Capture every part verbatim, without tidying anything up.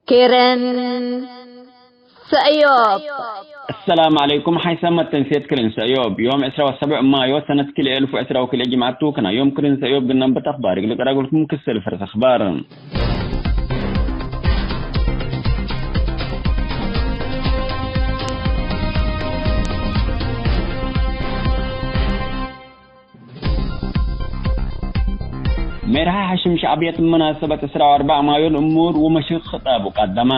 ክርን ሰእዮብ። አሰላም ዐለይኩም። ሐይሰ መተንሴት ክርን ሰእዮብ። ዮም ዕስራ ወሰብዕ ማዮ ሰነት ክልኤ እልፍ ወዕስራ ወክልኤ ጅምዐት ቱ፣ ክና ዮም ክርን ሰእዮብ ግናም በተክባር እግል ቀራግልኩም ክሰል ፈርስ አክባር። ሜርሐ ሐሽም ሸዕብየት መናሰበት ዕስራ ወአርበዕ ማዮ ለእሙር ወመሽክ ክጣቡ ቀደመ።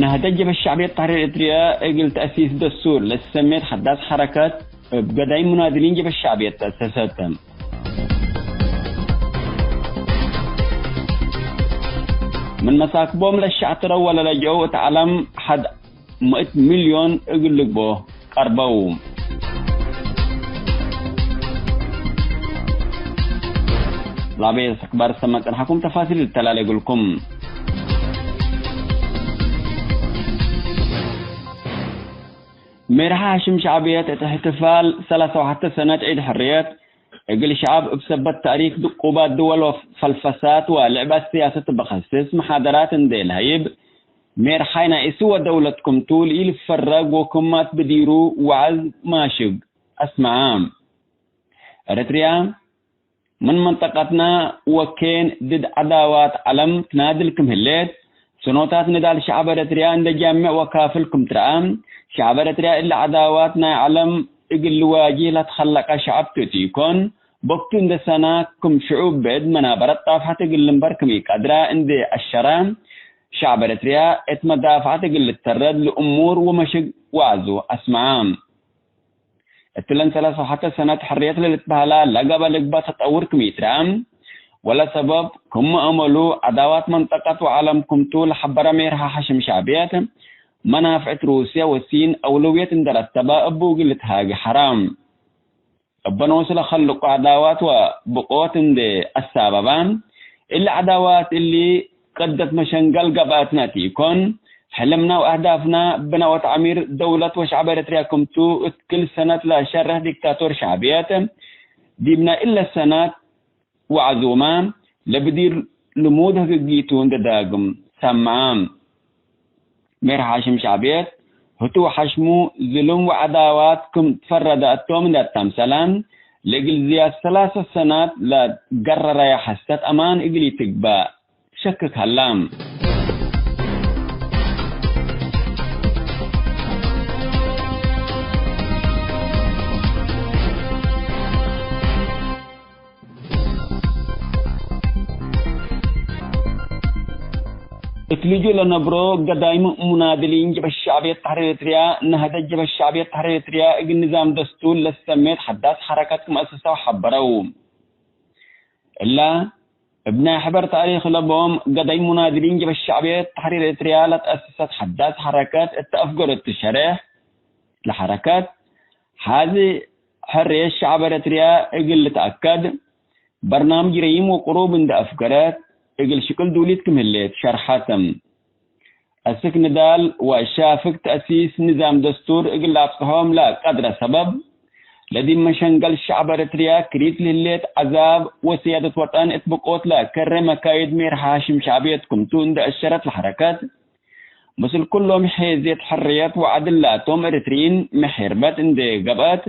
ነህደት ጀብሀት ሸዕብየት ተሕሪር ኤርትርየ እግል ተአሲስ ደስቱር ለትሰሜት ሐዳስ ሐረከት እብ ገዳይም ሙናድሊን ጀብሀት ሸዕብየት ተአሰሰት። ምን መሳክቦም ለሸዕትረው ወለለጀአው እት ዐለም ሐድ ምእት ሚልዮን እግል ልግቦ ቀርበው። ላቤ አክባር ሰመ ጸንሐኩም ተፋሲል ልተላሌ እግልኩም። ሜርሐ ሐሽም ሸዕብየት እት እሕትፋል ሰላሳ ወሐተ ሰነት ዒድ ሕርየት እግል ሸዐብ እብ ሰበት ታእሪክ ድቁባት ድወል ወፈልፈሳት ወልዕባት ስያሰት በከስስ መሓደራት እንዴ ለሀይብ፣ ሜርሓይ ናይ እስወ ደውለት ክምቱ ለኢልፈረግ ወክማት ብዲሩ ወዐዝ ማሽግ አስመዐ። ኤረትርያ ምን መንጠቀትና ወኬን ድድ ዐዳዋት ዐለም ትናድል ክም ህሌት፣ ሰኖታት ንዳል ሸዐብ ኤረትርያ እንዴ ጃምዕ ወካፍል ክም ትረአ፣ ሸዐብ ኤረትርያ እሊ ዐዳዋት ናይ ዐለም እግል ልዋጅህ ለትከለቀ ሸዐብ ቱ እት ኢኮን፣ በክቱ እንዴ ሰና ክም ሽዑብ ብዕድ መናበረት ጣፍሐት እግል ልንበር ክም ኢቀድረ እንዴ አሸረ፣ ሸዐብ ኤረትርያ እት መዳፍዐት እግል ልተረድ ለእሙር ወመሽግ ወዐዙ አስመዐ። እትለን ሰላሳ ወሐተ ሰነት ሕርየት ለልትበሀላ ለገብአ ልግበእ ተጠውር ክም ኢትረአ፣ ወለሰበብ ክም አመሉ ዐዳዋት መንጠቀት ወዐለም ክምቱ ለሐበረ ሜርሐ ሐሽም ሸዕብየት፣ መናፍዕት ሩስየ ወሲን አውለውየት እንዴ ረተበ እቡ እግል ልትሃጌ ሐረ። እበ ኖሱ ለከልቁ ዐዳዋት ወብቆት እንዴ አሳበበ፣ እሊ ዐዳዋት እሊ ቅደት መሸንገል ገብአትነ ቲኮን፣ ሕልምና ወአህዳፍና ብናእ ወተዕሚር ደውለት ወሸዕብ ኤረትርያ ክምቱ፣ እት ክል ሰነት ለሸርሕ ዲክታቶር ሸዕብየት፣ ዲብና እለ ሰነት ወዐዙመ ለብዲር ልሙድ ህግጊቱ እንዴ ዳግም ሰመዐ። ሜርሐ ሐሽም ሸዕብየት ህቱ ወሐሽሙ ዝሉም ወዐዳዋት ክም ትፈረደ እቶም እንዴ አተምሰለ፣ ለእግል ዝያድ ሰላሰ ሰናት ለገረረየ ሐሰት አማን እግል ኢትግበእ ሸክክ ሀላ። እት ልጁእ ለነብሮ ገዳይም ሙናድሊን ጀብሀት ሸዕብየት ተሕሪር ኤረትርያ፣ ነህደት ጀብሀት ሸዕብየት ተሕሪር ኤረትርያ እግል ንዛም ደስቱር ለትሰሜት ሐዳስ ሐረከት ክም አሰሰው ሐበረው። እላ እብ ናይ ሕበር ታሪክ ለቦም ገዳይም ሙናድሊን ጀብሀት ሸዕብየት ተሕሪር ኤረትርያ ለተአሰሰት ሐዳስ ሐረከት እተ አፍገረቱ ሸሬሕ ለሐረከት ሐዚ ሕርየት ሸዕብ ኤረትርያ እግል ልትአከድ፣ በርናምጅ ረዪም ወቅሩብ እንዴ አፍገረት፣ እግል ሽቅል ዱሊት ክም ህሌት ሸርሐት። አስክ ንዳል ወሻፍግ ተእሲስ ንዛም ደስቱር እግል ለአብጽሖም ለቀድረ ሰበብ፣ ለዲብ መሸንገል ሸዕብ ኤረትርያ ክሪት ለህሌት ዐዛብ ወስያደት ወጠን እት ብቆት ለከሬ መካይድ ሜርሐ ሐሽም ሸዕብየት ክምቱ እንዴ አሸረት ለሐረከት፣ ምስል ኩሎም ሔዝየት ሕርየት ወዐድል ላቶም ኤረትርዪን መሔርበት እንዴ ገብአት፣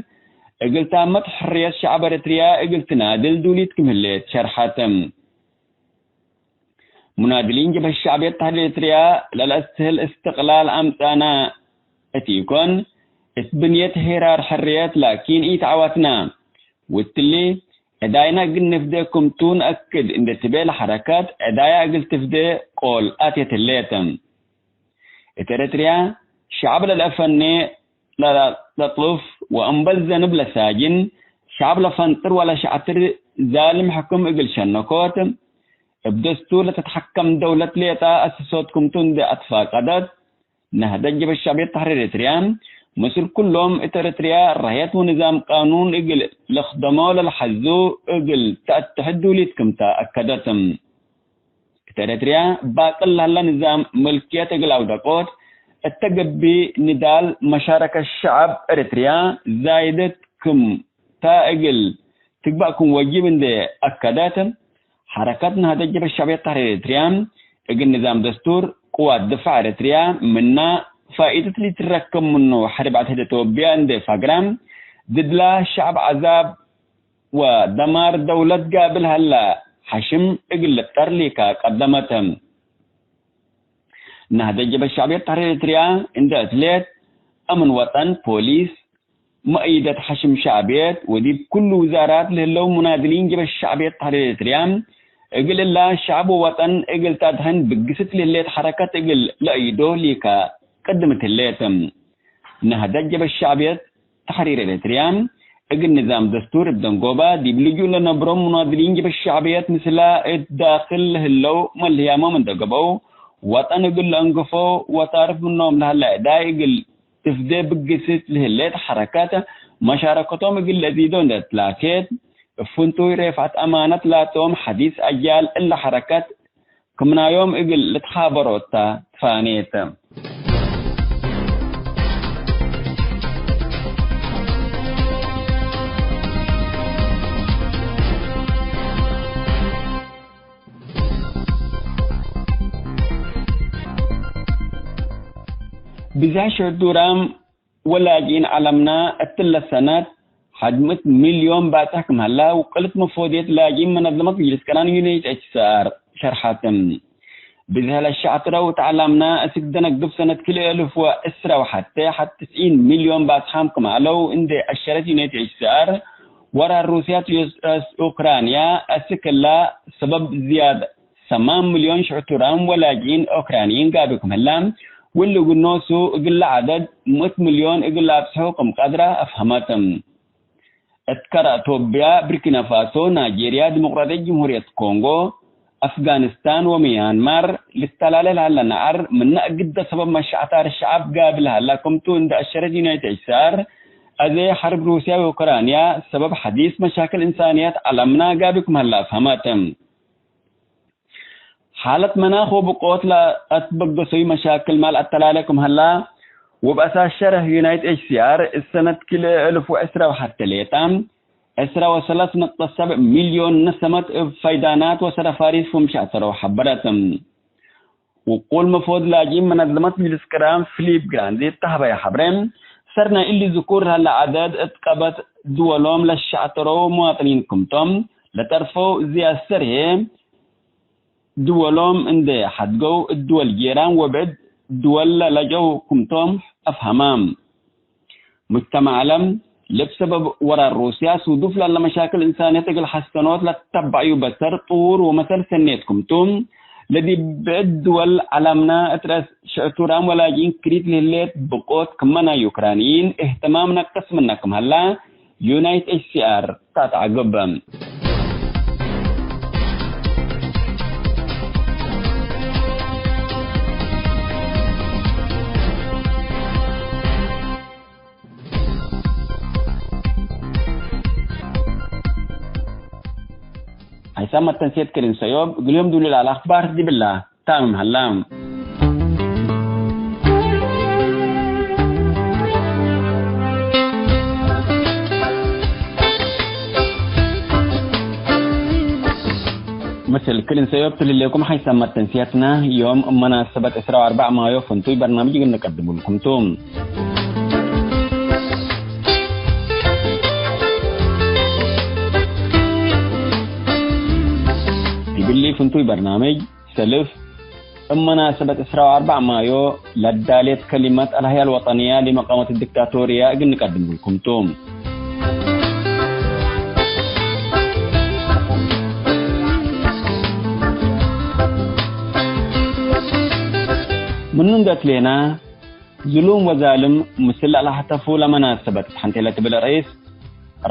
እግል ታመት ሕርየት ሸዕብ ኤረትርያ እግል ትናድል ዱሊት ክም ህሌት ሸርሐት። ሙናድሊን ጀብሀት ሸዕብየት ተሕሪር ኤረትርያ ለለአስትህል እስትቅላል አምጻና እት ኢኮን፣ እት ብንየት ሄራር ሕርየት ላኪን ኢተዐወትና። ወእትሊ፣ ዕዳይነ እግል ንፍዴ ክምቱ ነአክድ እንዴ ትቤ ለሐረከት፣ ዕዳያ እግል ትፍዴ ቆል አትየት ህሌት። እት ኤረትርያ፣ ሸዕብ ለለአፈኔ ለለአጥሉፍ ወእምበል ዘንብ ለሳጅን፣ ሸዕብ ለፈንጥር ወለሸዕትር ዛልም ሕክም እግል ሸነኮት፣ እብ ደስቱር ለትትሐከም ደውለት ሌጠ አስሶት ክምቱ እንዴ አትፋቀደት፣ ነህደት ጀብሀት ሸዕብየት ተሕሪር ኤረትርያ፣ ምስል ኩሎም እት ኤረትርያ ረህየት ወንዛም ቃኑን እግል ልክደሞ ለለሐዙ እግል ተአትሕድ ዱሊት ክምተ አከደት። እት ኤረትርያ ባቅል ለህለ ንዛም ምልክየት እግል አውደቆት እተ ገብእ፣ ንዳል መሻረከት ሸዐብ ኤረትርያ ዛይደት ክም ተ እግል ትግባእ ክም ወጅብ እንዴ አከደት፣ ሐረከት ነህደት ጀብሀት ሸዕብየት ተሕሪር ኤረትርያ እግል ንዛም ደስቱር ቅዋት ድፋዕ ኤረትርያ ምና ፋኢደት ሊትረከብ ምኑ ሐርብ ዐድ ሕድ ኢትዮጵያ እንዴ ፈግረ፣ ድድላ ሸዕብ ዐዛብ ወደማር ደውለት ጋብል ሀላ ሐሽም እግል ልብጠር ሊካ ቀደመት። ነህደት ጀብሀት ሸዕብየት ተሕሪር ኤረትርያ እንዴ እትሌት፣ አምን ወጠን፣ ፖሊስ፣ መእይደት ሐሽም ሸዕብየት ወዲብ ኩሉ ውዛራት ለህለው ሙናድሊን ጀብሀት ሸዕብየት ተሕሪር ኤረትርያ እግል እላ ሸዕብ ወወጠን እግል ተድሕን ብግስት ለህሌት ሐረከት እግል ለአይዶ ሊካ ቅድምት ህሌት። ነህደት ጀብሀት ሸዕብየት ተሕሪር ኤረትርያ እግል ንዛም ደስቱር እብ ደንጎባ ዲብ ልጁእ ለነብሮ ሙናድሊን ጀብሀት ሸዕብየት ምስላ እት ዳክል ለህለው መልህያሞም እንዴ ገብአው ወጠን እግል ለአንግፎ ወታርፍ ምኖም ለሀለ ዕዳይ እግል ትፍዴ ብግስት ለህሌት ሐረከት መሻረከቶም እግል ለአዚዶ እንዴ ትላኬት፣ እብ ፍንቱይ ሬፍዐት አማነት ላቶም ሐዲስ አጅያል እለ ሐረከት ክምናዮም እግል ልትሓበሮ እተ ትፋኔት። ብዝሕ ሽዑብ ዱራም ወላጅኢን ዐለምና እትለ ሰነት ሐድ ምእት ሚልዮን ባጽሕ ክም ሀላ፣ ውቅልት መፎድየት ላጅኢን መነዘመት ምጅልስ ቅራን ዩኤንኤችሲአር ሸርሐት። ብዝሕ ለሸዕትረው እት ዐለምና፣ እስክ ደነግብ ሰነት ክልኤ እልፍ ወዕስራ ወሐቴ ሐድ ትስዒን ሚልዮን ባጽሓም ክም ዐለው እንዴ አሸረት ዩኤንኤችሲአር፣ ወራር ሩስያ ቱ ዩኤስ ኡክራንያ፣ እስክ እላ ሰበብ ዝያድ ሰማን ሚልዮን ሽዕቱራም ወላጅኢን ኦክራንይን ጋብእ ክም ህላ፣ ወእሊ እግል ኖሱ እግለ ዐደድ ምእት ሚልዮን እግል ለአብጽሖ ክም ቀድረ አፍሀመት። እት ከረ ቶብያ፣ ብርኪናፋሶ፣ ናይጄርያ፣ ዲሞቅራጥየት ጅምሁርየት ኮንጎ፣ አፍጋኒስታን ወምያንማር ልተላሌ ለሀለ ነዐር፣ ምነ እግደ ሰበብ መሸዕታር ሸዐብ ጋብእ ለሀላ ክምቱ እንዴ አሸረት ዩናይትድ ኤችሲአር፣ አዜ ሐርብ ሩስያ ወኡክራንያ ሰበብ ሐዲስ መሻክል እንሳንየት ዐለምና ጋብእ ክም ሀላ አፍሀመት። ሓለት መናኽ ወብቆት ለአትበገሰዩ መሻክል ማል አተላሌ ክም ሀላ፣ ወእብ አሳስ ሸርሕ ዩናይትድ ኤችሲአር፣ እሰነት ክልኤ እልፍ ወዕስራ ወሐቴ ሌጣ፣ ዕስራ ወሰለስ ነጥብ ሰብዕ ሚልዮን ነሰመት እብ ፈይዳናት ወሰረፋሪት ፍምሽ አተረው ሐበረት። ውቁል መፎድ ላጅኢን መነዘመት ምጅልስ ቅራን ፊሊፕ ግራንዲ እተ ሀበየ ሐብሬ፣ ሰር ናይ እሊ ዝኩር ለሀለ ዐደድ እት ቀበት ድወሎም ለሸዕተረው መዋጥኒን ክምቶም፣ ለጠርፈው ዝያድ ሰር ህዬ፣ ድወሎም እንዴ ሐድገው፣ እት ድወል ጄራን ወብዕድ ድወል ለለጀው ክምቶም አፍሀማም። ሙጅተመዕ ዐለም፣ ለብ ሰበብ ወራር ሩስያ፣ ሱዱፍ ለለ መሻክል እንሳንየት እግል ሐሰኖት ለተተበዕዩ በሰር፣ ጥዉር ወመሰል ሰኔት ክምቱ፣ ለዲብ ብዕድ ድወል ዐለምና እት ረአስ ሽዕቱራም ወላጅኢን ክሪት ለህሌት ብቆት፣ ክመ ናይ ዩክራንይን እህትማም ነቅስ ምነ ክም ሀላ፣ ዩናይትድ ኤችሲአር ተአትዐግብ። ሐይሳም መተንሴት ክርን ሰዮብ፣ እግል ዮም ዱሉል አልአክባር ዲብላ። ታምም ሀላ። ምስል ክል እንሰዮብ ትልሌኩም ሐይሳም መተንስያትና ዮም መናሰበት ዕስራ ወአርበዕ ማዮ ፍንቱይ በርናምጅ እግል ንቀድሙልኩም ቱ። ዲብሊ ፍንቱይ በርናምጅ ሰልፍ፣ እብ መናሰበት ዕስራ ወአርበዕ ማዮ ለዳሌት ከሊመት አልሀያ አልወጠንያ ሊመቃመት ዲክታቶርያ እግል ንቀድምልኩም ቱ። ምኑ እንዴ ትሌና፣ ዝሉም ወዛልም ምስል ለአልሐተፉ ለመናሰበት እት ሐንቴ ለትብል ርኢስ፣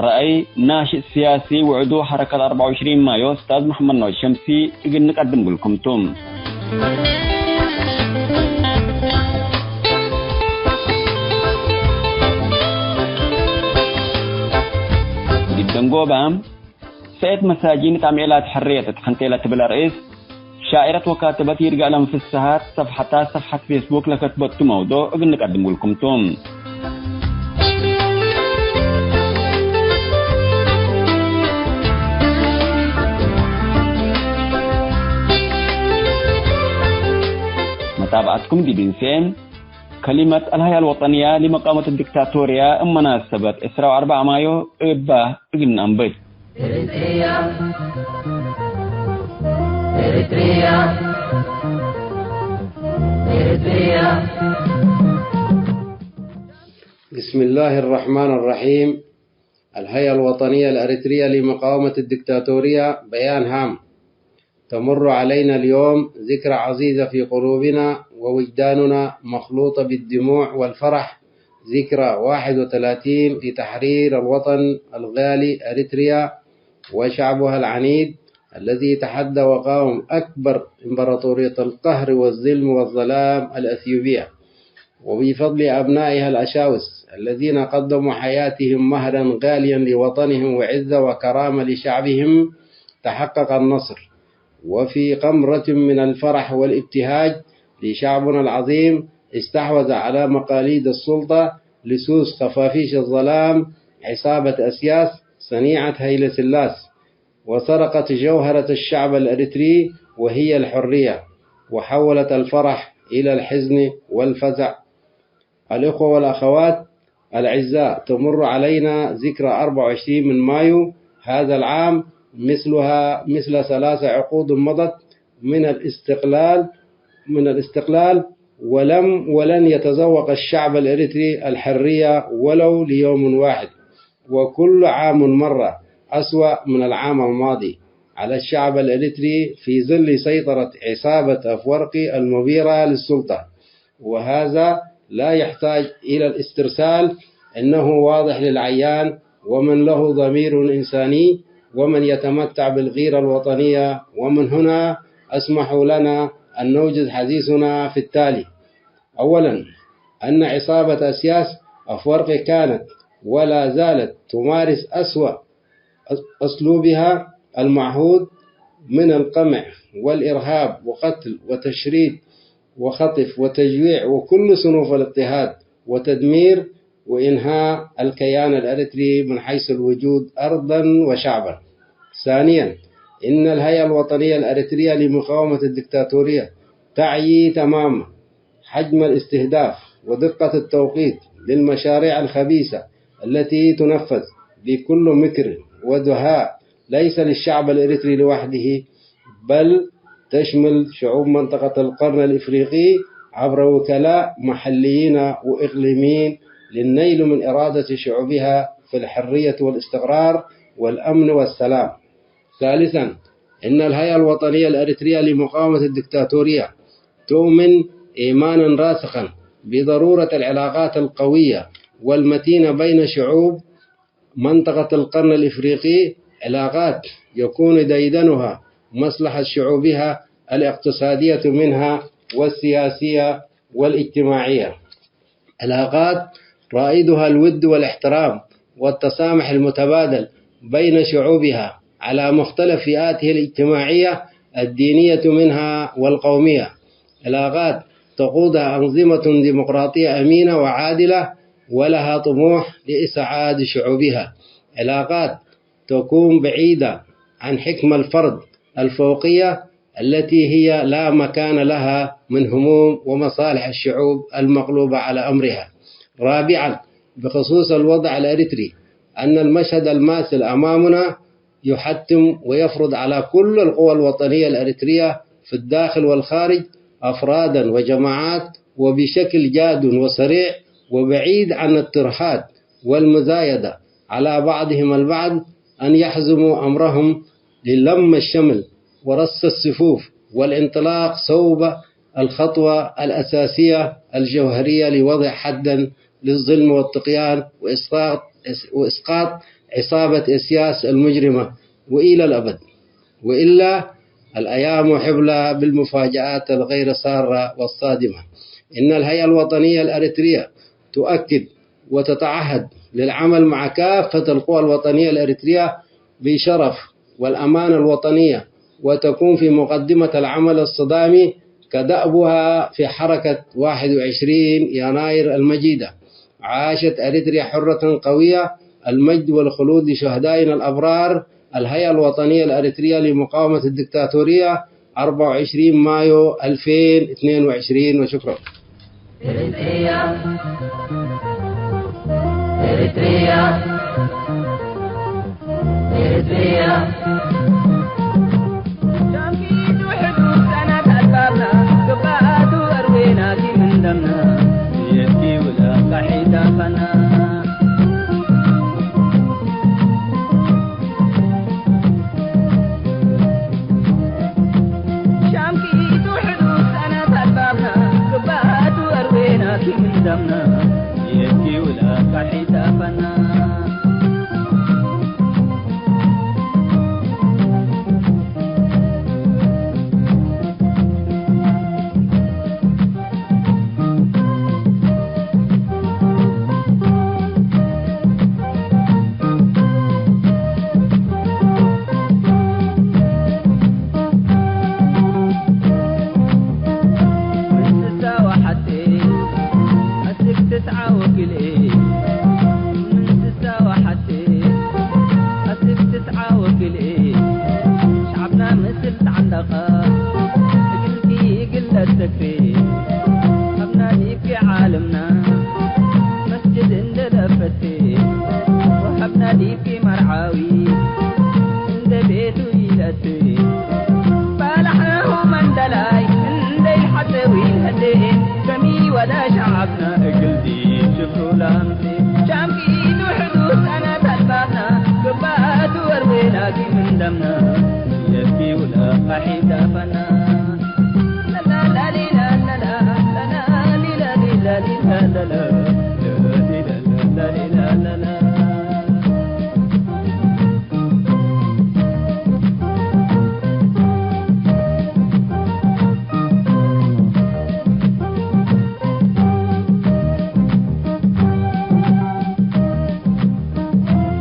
ረአይ ናሽጥ ስያሲ ውዕዱ ሐረከት አርበዕ ወዕሽሪን ማዮ ኡስታዝ መሐመድ ነዋይፍ ሸምሲ እግል ንቀድም እግልኩም ቱ። ዲብ ደንጎባ፣ ሰእት መሳጂን እት አምዔላት ሕርየት እት ሐንቴ ለትብል ርኢስ፣ ሻዕረት ወካትበት ይርጋለም ፍስሃት ሰፍሐታ ሰፍሐት ፌስቡክ ለከትበቱ መውዱዕ እግል ንቀድም እግልኩም ቱ። አብዓትኩም ዲብ እንሴ፣ ከሊመት አልሀይአ አልወጠንየ ሊመቃወመት ዲክታቶርየ እብ መናሰበት ዕስራ ወአርበዕ ማዮ እባ እግል ነአንብት። ኤሪትሪያ፣ ኤሪትሪያ፣ ኤሪትሪያ። بسم الله الرحمن الرحيم. الهيئة الوطنية الأريترية لمقاومة الدكتاتورية، بيان هام. تمر علينا اليوم ذكرى عزيزة في قلوبنا ووجداننا مخلوطة بالدموع والفرح، ذكرى واحد وثلاثين لتحرير الوطن الغالي أريتريا وشعبها العنيد الذي تحدى وقاوم أكبر إمبراطورية القهر والظلم والظلام الأثيوبية، وبفضل أبنائها الأشاوس الذين قدموا حياتهم مهرا غاليا لوطنهم وعزة وكرامة لشعبهم، تحقق النصر. وفي غمرة من الفرح والابتهاج لشعبنا العظيم، استحوذ على مقاليد السلطة لصوص خفافيش الظلام عصابة أسياس صنيعة هيلة سلاس، وسرقت جوهرة الشعب الإريتري وهي الحرية، وحولت الفرح إلى الحزن والفزع. الإخوة والأخوات الأعزاء، تمر علينا ذكرى أربعة وعشرين من مايو هذا العام، مثلها مثل ثلاث عقود مضت من الاستقلال، من الاستقلال، ولم ولن يتذوق الشعب الإريتري الحرية ولو ليوم واحد، وكل عام مرة أسوأ من العام الماضي على الشعب الإريتري في ظل سيطرة عصابة أفورقي المبيرة للسلطة. وهذا لا يحتاج إلى الاسترسال، إنه واضح للعيان، ومن له ضمير إنساني ومن يتمتع بالغيرة الوطنية. ومن هنا اسمحوا لنا أن نوجز حديثنا في التالي. أولا، أن عصابة أسياس أفورقي كانت ولا زالت تمارس أسوأ أسلوبها المعهود من القمع والإرهاب وقتل وتشريد وخطف وتجويع وكل صنوف الاضطهاد وتدمير وإنهاء الكيان الأريتري من حيث الوجود أرضا وشعبا. ثانيا، إن الهيئة الوطنية الأريترية لمقاومة الدكتاتورية تعيي تماما حجم الاستهداف ودقة التوقيت للمشاريع الخبيثة التي تنفذ بكل مكر ودهاء، ليس للشعب الإريتري لوحده، بل تشمل شعوب منطقة القرن الإفريقي عبر وكلاء محليين وإقليميين للنيل من إرادة شعوبها في الحرية والاستقرار والأمن والسلام. ثالثا، إن الهيئة الوطنية الأريترية لمقاومة الدكتاتورية تؤمن إيمانا راسخا بضرورة العلاقات القوية والمتينة بين شعوب منطقة القرن الإفريقي، علاقات يكون ديدنها مصلحة شعوبها الاقتصادية منها والسياسية والاجتماعية. علاقات رائدها الود والاحترام والتسامح المتبادل بين شعوبها على مختلف فئاته الاجتماعية الدينية منها والقومية. علاقات تقودها أنظمة ديمقراطية أمينة وعادلة ولها طموح لإسعاد شعوبها. علاقات تكون بعيدة عن حكم الفرد الفوقية التي هي لا مكان لها من هموم ومصالح الشعوب المغلوبة على أمرها. رابعا، بخصوص الوضع الأريتري، أن المشهد الماثل أمامنا يحتم ويفرض على كل القوى الوطنية الأريترية في الداخل والخارج، أفرادا وجماعات، وبشكل جاد وسريع وبعيد عن الترهات والمزايدة على بعضهم البعض، أن يحزموا أمرهم للم الشمل ورص الصفوف والانطلاق صوب الخطوة الأساسية الجوهرية لوضع حدا للظلم والطغيان وإسقاط، وإسقاط عصابة إسياس المجرمة وإلى الأبد. وإلا الأيام حبلى بالمفاجآت الغير سارة والصادمة. إن الهيئة الوطنية الأريترية تؤكد وتتعهد للعمل مع كافة القوى الوطنية الأريترية بشرف والأمانة الوطنية، وتكون في مقدمة العمل الصدامي كدأبها في حركة واحد وعشرين يناير المجيدة. عاشت أريتريا حرة قوية. المجد والخلود لشهدائنا الأبرار. الهيئة الوطنية الأريترية لمقاومة الدكتاتورية አርበዓ ወዕሽሪን ማዮ አልፌን እትኔን ወዕሽሪን። ወሽክረን። ኤሪትሪያ፣ ኤሪትሪያ፣ ኤሪትሪያ። ሻምኪቱ ሕዱድ ሰነት አልባብና፣ ግባቱ አርዌና ኪም እንደምና፣ የኪ ውላ ቃሒታ ፈና። ሻምኪቱ ሕዱድ ሰነት አልባብና፣ ግባቱ አርዌና ኪም እንደምና፣ የኪ ውላ ቃሒታ ፈና። ምን ስሳ ወሐቴ አስክ ትስዓ ወክልኤ፣ ምን ስሳ ወሐቴ አስክ ትስዓ ወክልኤ፣ ሸዕብና ምስል ተዐንደቀ፣ እግልኪ እግል ለሰክሬ፣ ሀብና ዲብኪ ዓልምና መስጅድ እንደ ለፈቴ፣ ወሀብና ዲብኪ መርዓዊ እንደ ቤቱ ኢለቴ፣ ባልሐሁ መንደላይ እንደ ኢልሐቴ ዊን ህሌ፣ ከሚ ወለ ሸዓብና እግል ዲብ ሽብሩ ላምቴ። ሻምኪቱ ሕዱድ ሰነት አልባብና፣ ግባቱ ወርዌና ኪም እንደምና፣ የኪ ውላ ቃሒታ ፈና።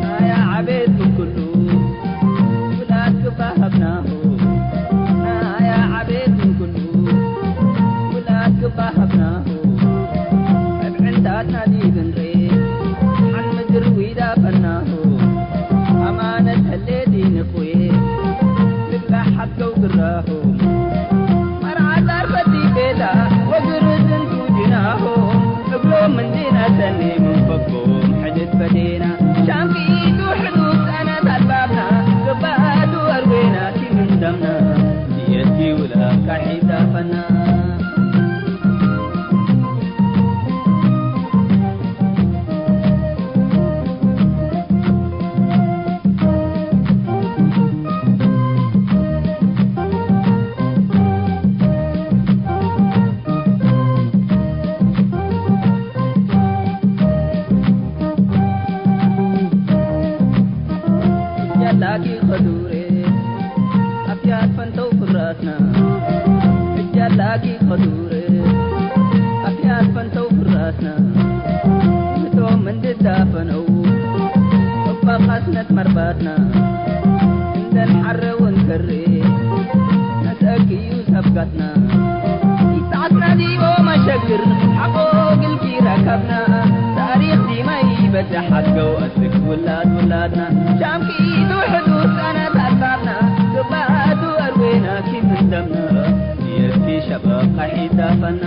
ናያ ዐቤት ምን ኩሉ ውላድ ግባ ሀብናሁ፣ ናያ ዐቤት ምን ኩሉ ውላድ ግባ ሀብናሁ፣ እብ ዕንታትና ዲብ እንሬ ሐን ምድር ዊዳ ፈናሁ፣ አማነት ህሌት ኢንቅዌ ልግላሕ ሐድገው ግራሁ። መርዓት አርፈቲ ቤላ ወግርዝ እንቱ ጅናሆም፣ እግሎም እንዴ ነሰኔ ምን ፈኮም ሕድት ፈዴና። ሻምኪቱ ሕዱድ ሰነት አልባብና፣ ግባቱ አርዌና ኪም እንደምና፣ የቲ ውላ ቃሒታ ፈና። እጃላኪ ከዱሬ አፍያት ፈንተው ፍራስና፣ እጃላኪ ከዱሬ አፍያት ፈንተው ፍራስና፣ ምቶም እንድዳፈነው እባ ቃስነት መርባትና፣ እንደን ሐረ ወንከሬ ነስአክዩ ሰብቀትና፣ ኢሰዓትና ዲቦ መሸግር ሐቆ ግልኪ ረከብና፣ ታሪክ ዲመ ኢበድሕ ሐድገው አስክ ውላድ ውላድና፣ ሻምኪቱ ሕዱድ ሰነት አልባብና፣ ግባቱ አርዌና ኪም እንደምና፣ የቲ ሸባብ ቃሒታ ፈና።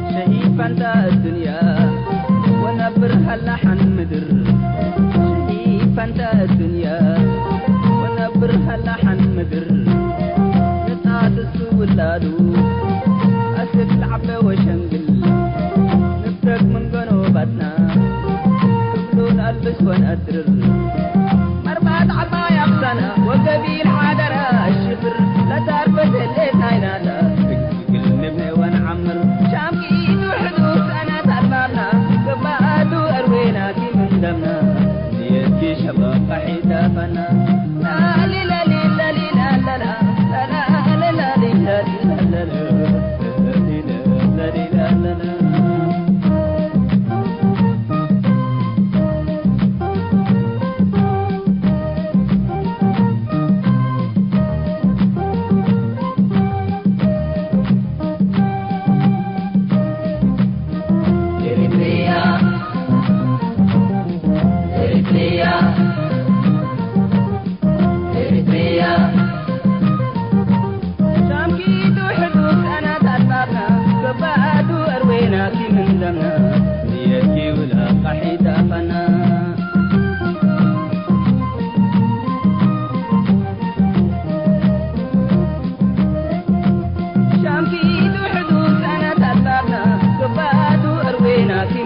ሸሂድ ፈንታ እዱንያ ወነብር ሀላ ሐን ምድር። ሸሂድ ፈንታ እዱንያ ወነብር ሀላ ሐን ምድር። ንጣት እሱ ውላዱ አስክ ለዐበ ወሸንግል። ንብተክ ምን ገኖባትና ክብሉን አልብስ ወነድርር። መርባት ዐባይ አቅሰና ወገቢል ሓደረ አሽፍር። ለታርበት ህሌት ናይናታ እግል ንብነ ወነዐምር። ሻምኪቱ ሕዱድ ሰነት አልባብና፣ ግባቱ አርዌና ኪም እንደምና፣ ንየትኪ ሸባብ ቃሒታ ፈና። ላሊ ላሊ ላሊ ላላላ፣ ላላ ላሊ ላሊ ላላላ፣ ላሊ ላሊ ላላላ።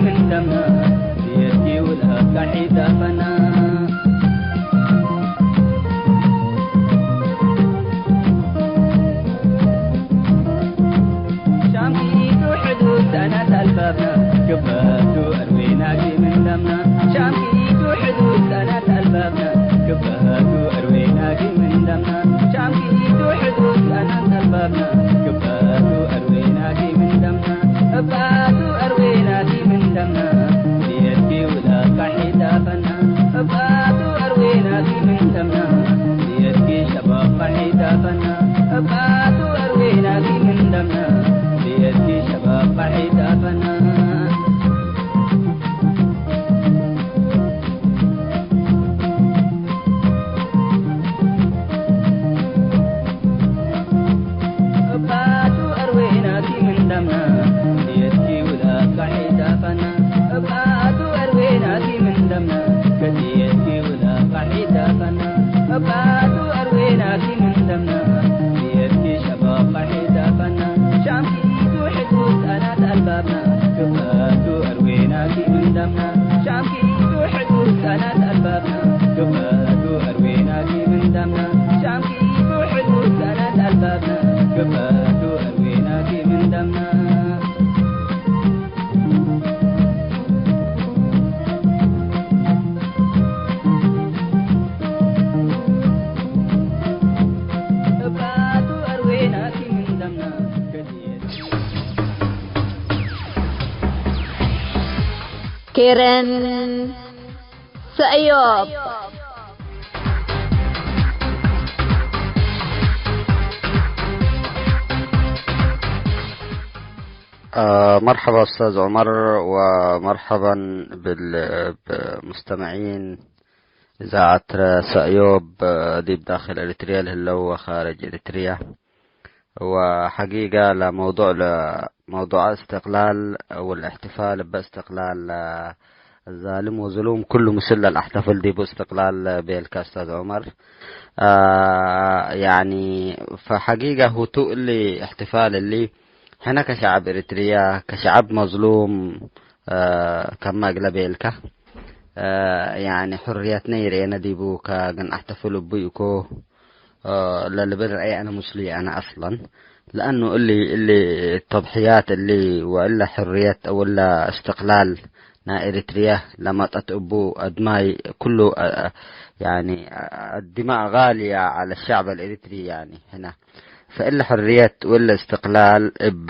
ምን ደምና፣ ብየድኪ ውላድ ካሒት ዳፈና። ሻምኪቱ ሕዱድ ሰነት አልባብና፣ ክበቱ አርዌናኪ ምን ደምና። ሻምኪቱ ሕዱድ ሰነት አልባብና፣ ክበቱ አርዌናኪ ምን ደምና። ሻምኪቱ ሕዱድ ሰነት አልባብና፣ ክበቱ አርዌናኪ ምን ደምና። እባቱ አርዌናኪ ምን ደምና፣ ብየድኪ ውላድ ካሒት ዳፈና። እባቱ አርዌናኪ ምን ደምና፣ ብየድኪ ሸባብ ካሒት ዳፈና። እባቱ አርዌናኪ ምን ደምና፣ ብየድኪ ሸባብ ካሒት ዳፈና። እባቱ አርዌናኪ ምን ደምና፣ ብየድኪ ውላድ ካሒት ዳፈና። እባቱ አርዌናኪ ምን ደምና፣ ከድየድኪ ውላድ ካሒት ዳፈና። እባቱ አርዌናኪ ምን ደምና፣ ብየድኪ ሸባብ ካሒት ዳፈና። ሻምኪቱ ሕዱድ ሰነት አልባብና፣ ክበቱ አርዌናኪ ምን ደምና። ሻምኪቱ ሕዱድ ሰነት አልባብና፣ ክበቱ አርዌናኪ ምን ደምና። ሻምኪቱ ሕዱድ ሰነት አልባብና፣ ክበቱ አርዌናኪ ምን ደምና። እባቱ አርዌናኪ ምን ደምና። ኬረን ሰእዮብ። آه، مرحبا أستاذ عمر، ومرحبا بال-، بمستمعين إذاعة سأيوب، آه، ዲብ ዳክል ኤሪትርያ ለህለው ወኻርጅ ኤሪትርያ። ወሐቂቀ ለመውዱዕ፣ ለመውዱዕ እስትቅላል ወልእሕትፋል እበ እስትቅላል፣ ዛልም ወዝሉም ኩሉ ምስል ለልአሕተፍል ዲቡ እስትቅላል ቤልከ ኡስታዝ ዑመር። አ፣ ያኒ ፈሐቂቀ ሁቱ እሊ እሕትፋል እሊ ሕነ ከሸዐብ ኤሪትርያ፣ ከሸዐብ መዝሉም፣ አ፣ ከመ እግለ ቤልከ፣ አ፣ ያኒ ሕርየትነ ይርኤነ ዲቡ ከግን አሕተፍል እቡ ይእኮ። ለልብል ረአይ አነ ምስሉ የአነ አስለን። ለአኑ እሊ፣ እሊ ተድሕያት እሊ ወእለ ሕርየት ወእለ እስትቅላል ናይ ኤሪትርየ ለመጠት እቡ አድማይ ኩሉ፣ አ-፣ ያኒ፣ አድማእ ጋልየ ዐለ ሸዕብ አልኤሪትሪ ያኒ ህነ። ፈእለ ሕርየት ወእለ እስትቅላል እብ፣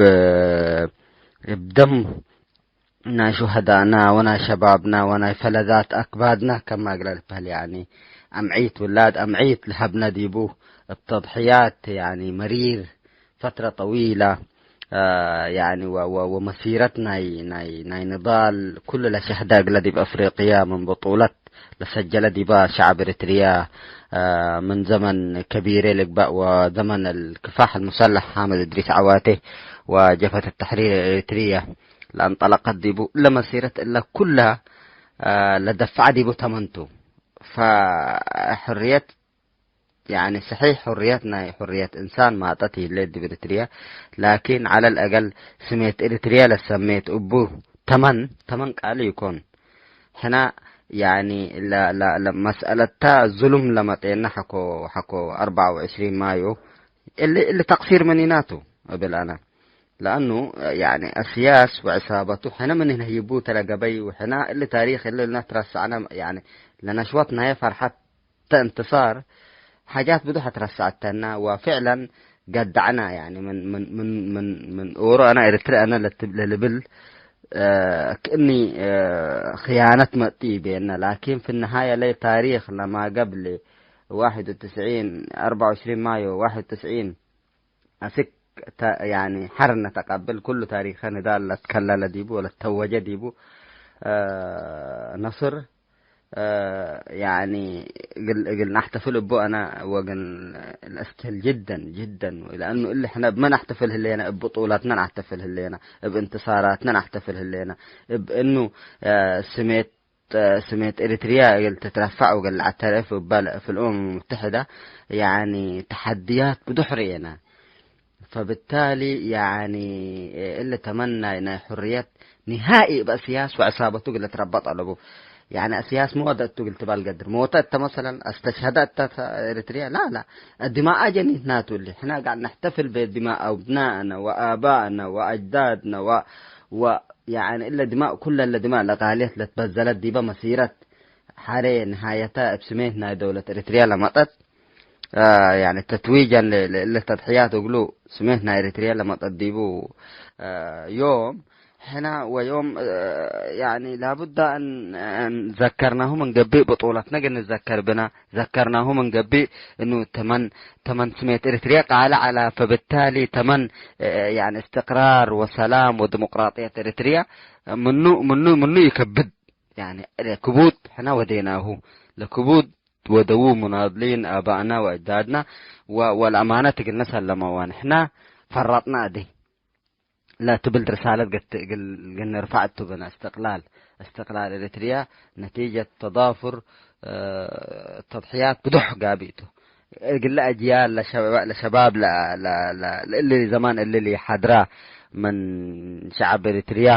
እብ ደም ናይ ሹሀዳእና ወናይ ሸባብና ወናይ ፈለዛት አክባድና ከመ እግለ ልትበህል፣ ያኒ፣ አምዒት ውላድ አምዒት ለሀብነ ዲቡ፣ እብ ተድሕያት፣ ያኒ፣ መሪር ፈትረ ጠዊለ፣ አ፣ ያኒ፣ ወ-፣ ወ-፣ ወመሲረት ናይ፣ ናይ፣ ናይ ንዳል ኩሉ ለሸህደ እግለ ዲብ አፍሪቅያ ምን ብጡለት ለሰጀለ ዲበ ሸዐብ ኤሪትርያ፣ አ፣ ምን ዘመን ከቢሬ ልግበእ ወዘመን አልክፋሕ አልሙሰለሕ ሓምድ እድሪስ ዐዋቴ ወጀብሀት አተሕሪር ኤሪትርያ ለአንጠለቀት ዲቡ፣ እለ መሲረት እለ ኩለ፣ አ፣ ለደፍዐ ዲቡ ተመንቱ። ፈሕርየት፣ ያኒ፣ ሰሒሕ፣ ሕርየት ናይ ሕርየት እንሳን ማጠት ህሌት ዲብ ኤሪትርየ፣ ላኪን፣ ዐለ አልአገል፣ ስሜት ኤሪትርየ ለሰሜት እቡ ተመን፣ ተመን ቃሊ ኢኮን። ሕና፣ ያኒ፣ ለ-፣ ለ-፣ ለመስአለታ ዙሉም ለመጤና ሐቆ፣ ሐቆ አርበዓ ወዕሽሪን ማዮ፣ እሊ፣ እሊ ተቅሲር ምኒናቱ እብል አነ። ለአኑ፣ ያኒ፣ አስያስ ወዕሳበቱ ሕነ ምን ነህይቡ ተለገበይ፣ ወሕና እሊ ታሪክ እሊ እልና ትረሳዕና፣ ያኒ፣ ለነሽወት ናየ ፈርሐት ተ እንትሳር፣ ሓጃት ብዙሐ ትረሳዕተና፣ ወፍዕለን ገዳዕና፣ ያኒ፣ ምን፣ ምን፣ ምን፣ ምን፣ ምን ኦሮ አነ ኤርትሪ አነ ለትብ-፣ ለልብል፣ አ፣ ክእኒ፣ አ፣ ክያነት መጥኢ ቤነ። ላኪን፣ ፊ ነሃየ ለይ ታሪክ ለማገብሌ ዋሕድ ወትስዒን፣ አርበዓ ወዕሽሪን ማዮ ዋሕድ ወትስዒን፣ አስክ ተ-፣ ያኒ ሐርነ ተቀብል፣ ኩሉ ታሪከ ንዳል ለትከለለ ዲቡ ወለተወጀ ዲቡ፣ አ፣ ነስር፣ አ፣ ያኒ እግል፣ እግል ነሕተፍል እቡ አነ ወግን ለአስኬል ጅደን፣ ጅደን። ለአኑ እሊ ሕነ እብ መን ነሕተፍል ህሌነ፣ እብ ብጡላትነ ነሕተፍል ህሌነ፣ እብ እንትሳራትነ ነሕተፍል ህሌነ፣ እብ እኑ፣ አ፣ ስሜት ስሜት ኤሪትርያ እግል ትትረፈዕ ወእግል ለአተርፍ እበ ለእፍል እመም ሙተሐደ፣ ያኒ፣ ተሐድያት ብዶሕ ርኤነ። ፈብታሊ፣ ያኒ፣ እሊ ተመናይ ናይ ሕርየት ኒሃኢ እብ እስያስ ወዕሳበቱ እግል ልትረበጥ አለቡ። ያኒ እስያስ ሚ ወደ እቱ እግል ትበል ገድር። ሞተ እተ መሰለን፣ አስተሽሀደ እተ ኤሪትርየ? ላ፣ ላ። ድማአ ጀኒት ናቱ እሊ። ሕነ ጋር ነሕተፍል በድማእ አብናእነ ወአባእነ ወአጅዳድነ ወ-፣ ወ-፣ ያኒ እለ ድማእ፣ ኩለ እለ ድማእ ለቃልየት ለትበዘለት ዲበ መሲረት ሐሬ ንሃየተ እብ ስሜት ናይ ደውለት ኤሪትርየ ለመጠት። አ፣ ያኒ ተትዊጀን ለ-፣ ለ-፣ ለተድሕያት እግሉ ስሜት ናይ ኤሪትርየ ለመጠት ዲቡ፣ አ፣ ዮም ሕነ ወዮም፣ አ፣ ያኒ ላቡዳ እን፣ እን ዘከርናሁ ምን ገብእ ብጡለትነ ግን ንዘከር ብነ፣ ዘከርናሁ ምን ገብእ እኑ ተመን፣ ተመን ስሜት ኤሪትርየ ቃለ ዐላ፣ ፈብታሊ ተመን፣ አ፣ ያኒ እስትቅራር ወሰላም ወዲሞቅራጥየት ኤሪትርየ ምኑ፣ ምኑ፣ ምኑ ይከብድ። ያኒ ለክቡድ ሕነ ወዴናሁ፣ ለክቡድ ወደዉ ሙናድሊን አባእና ወአጅዳድና ወ-፣ ወለአማነት እግልነ ሰለመ ወንሕና ፈረጥና እዴ ለትብል ርሳለት ገት-፣ እግል፣ እግል ንርፈዕ እቱ ብነ። እስትቅላል፣ እስትቅላል ኤሪትርያ ነቲጀት ተዳፉር፣ እ፣ ተድሕያት ብዶሕ ጋብእ ቱ። እግለ አጅያል ለሸባ-፣ ለሸባብ ለ-፣ ለ-፣ ለ-፣ ለእሊ ዘማን እሊ ለሐድራ ምን ሸዐብ ኤሪትርያ፣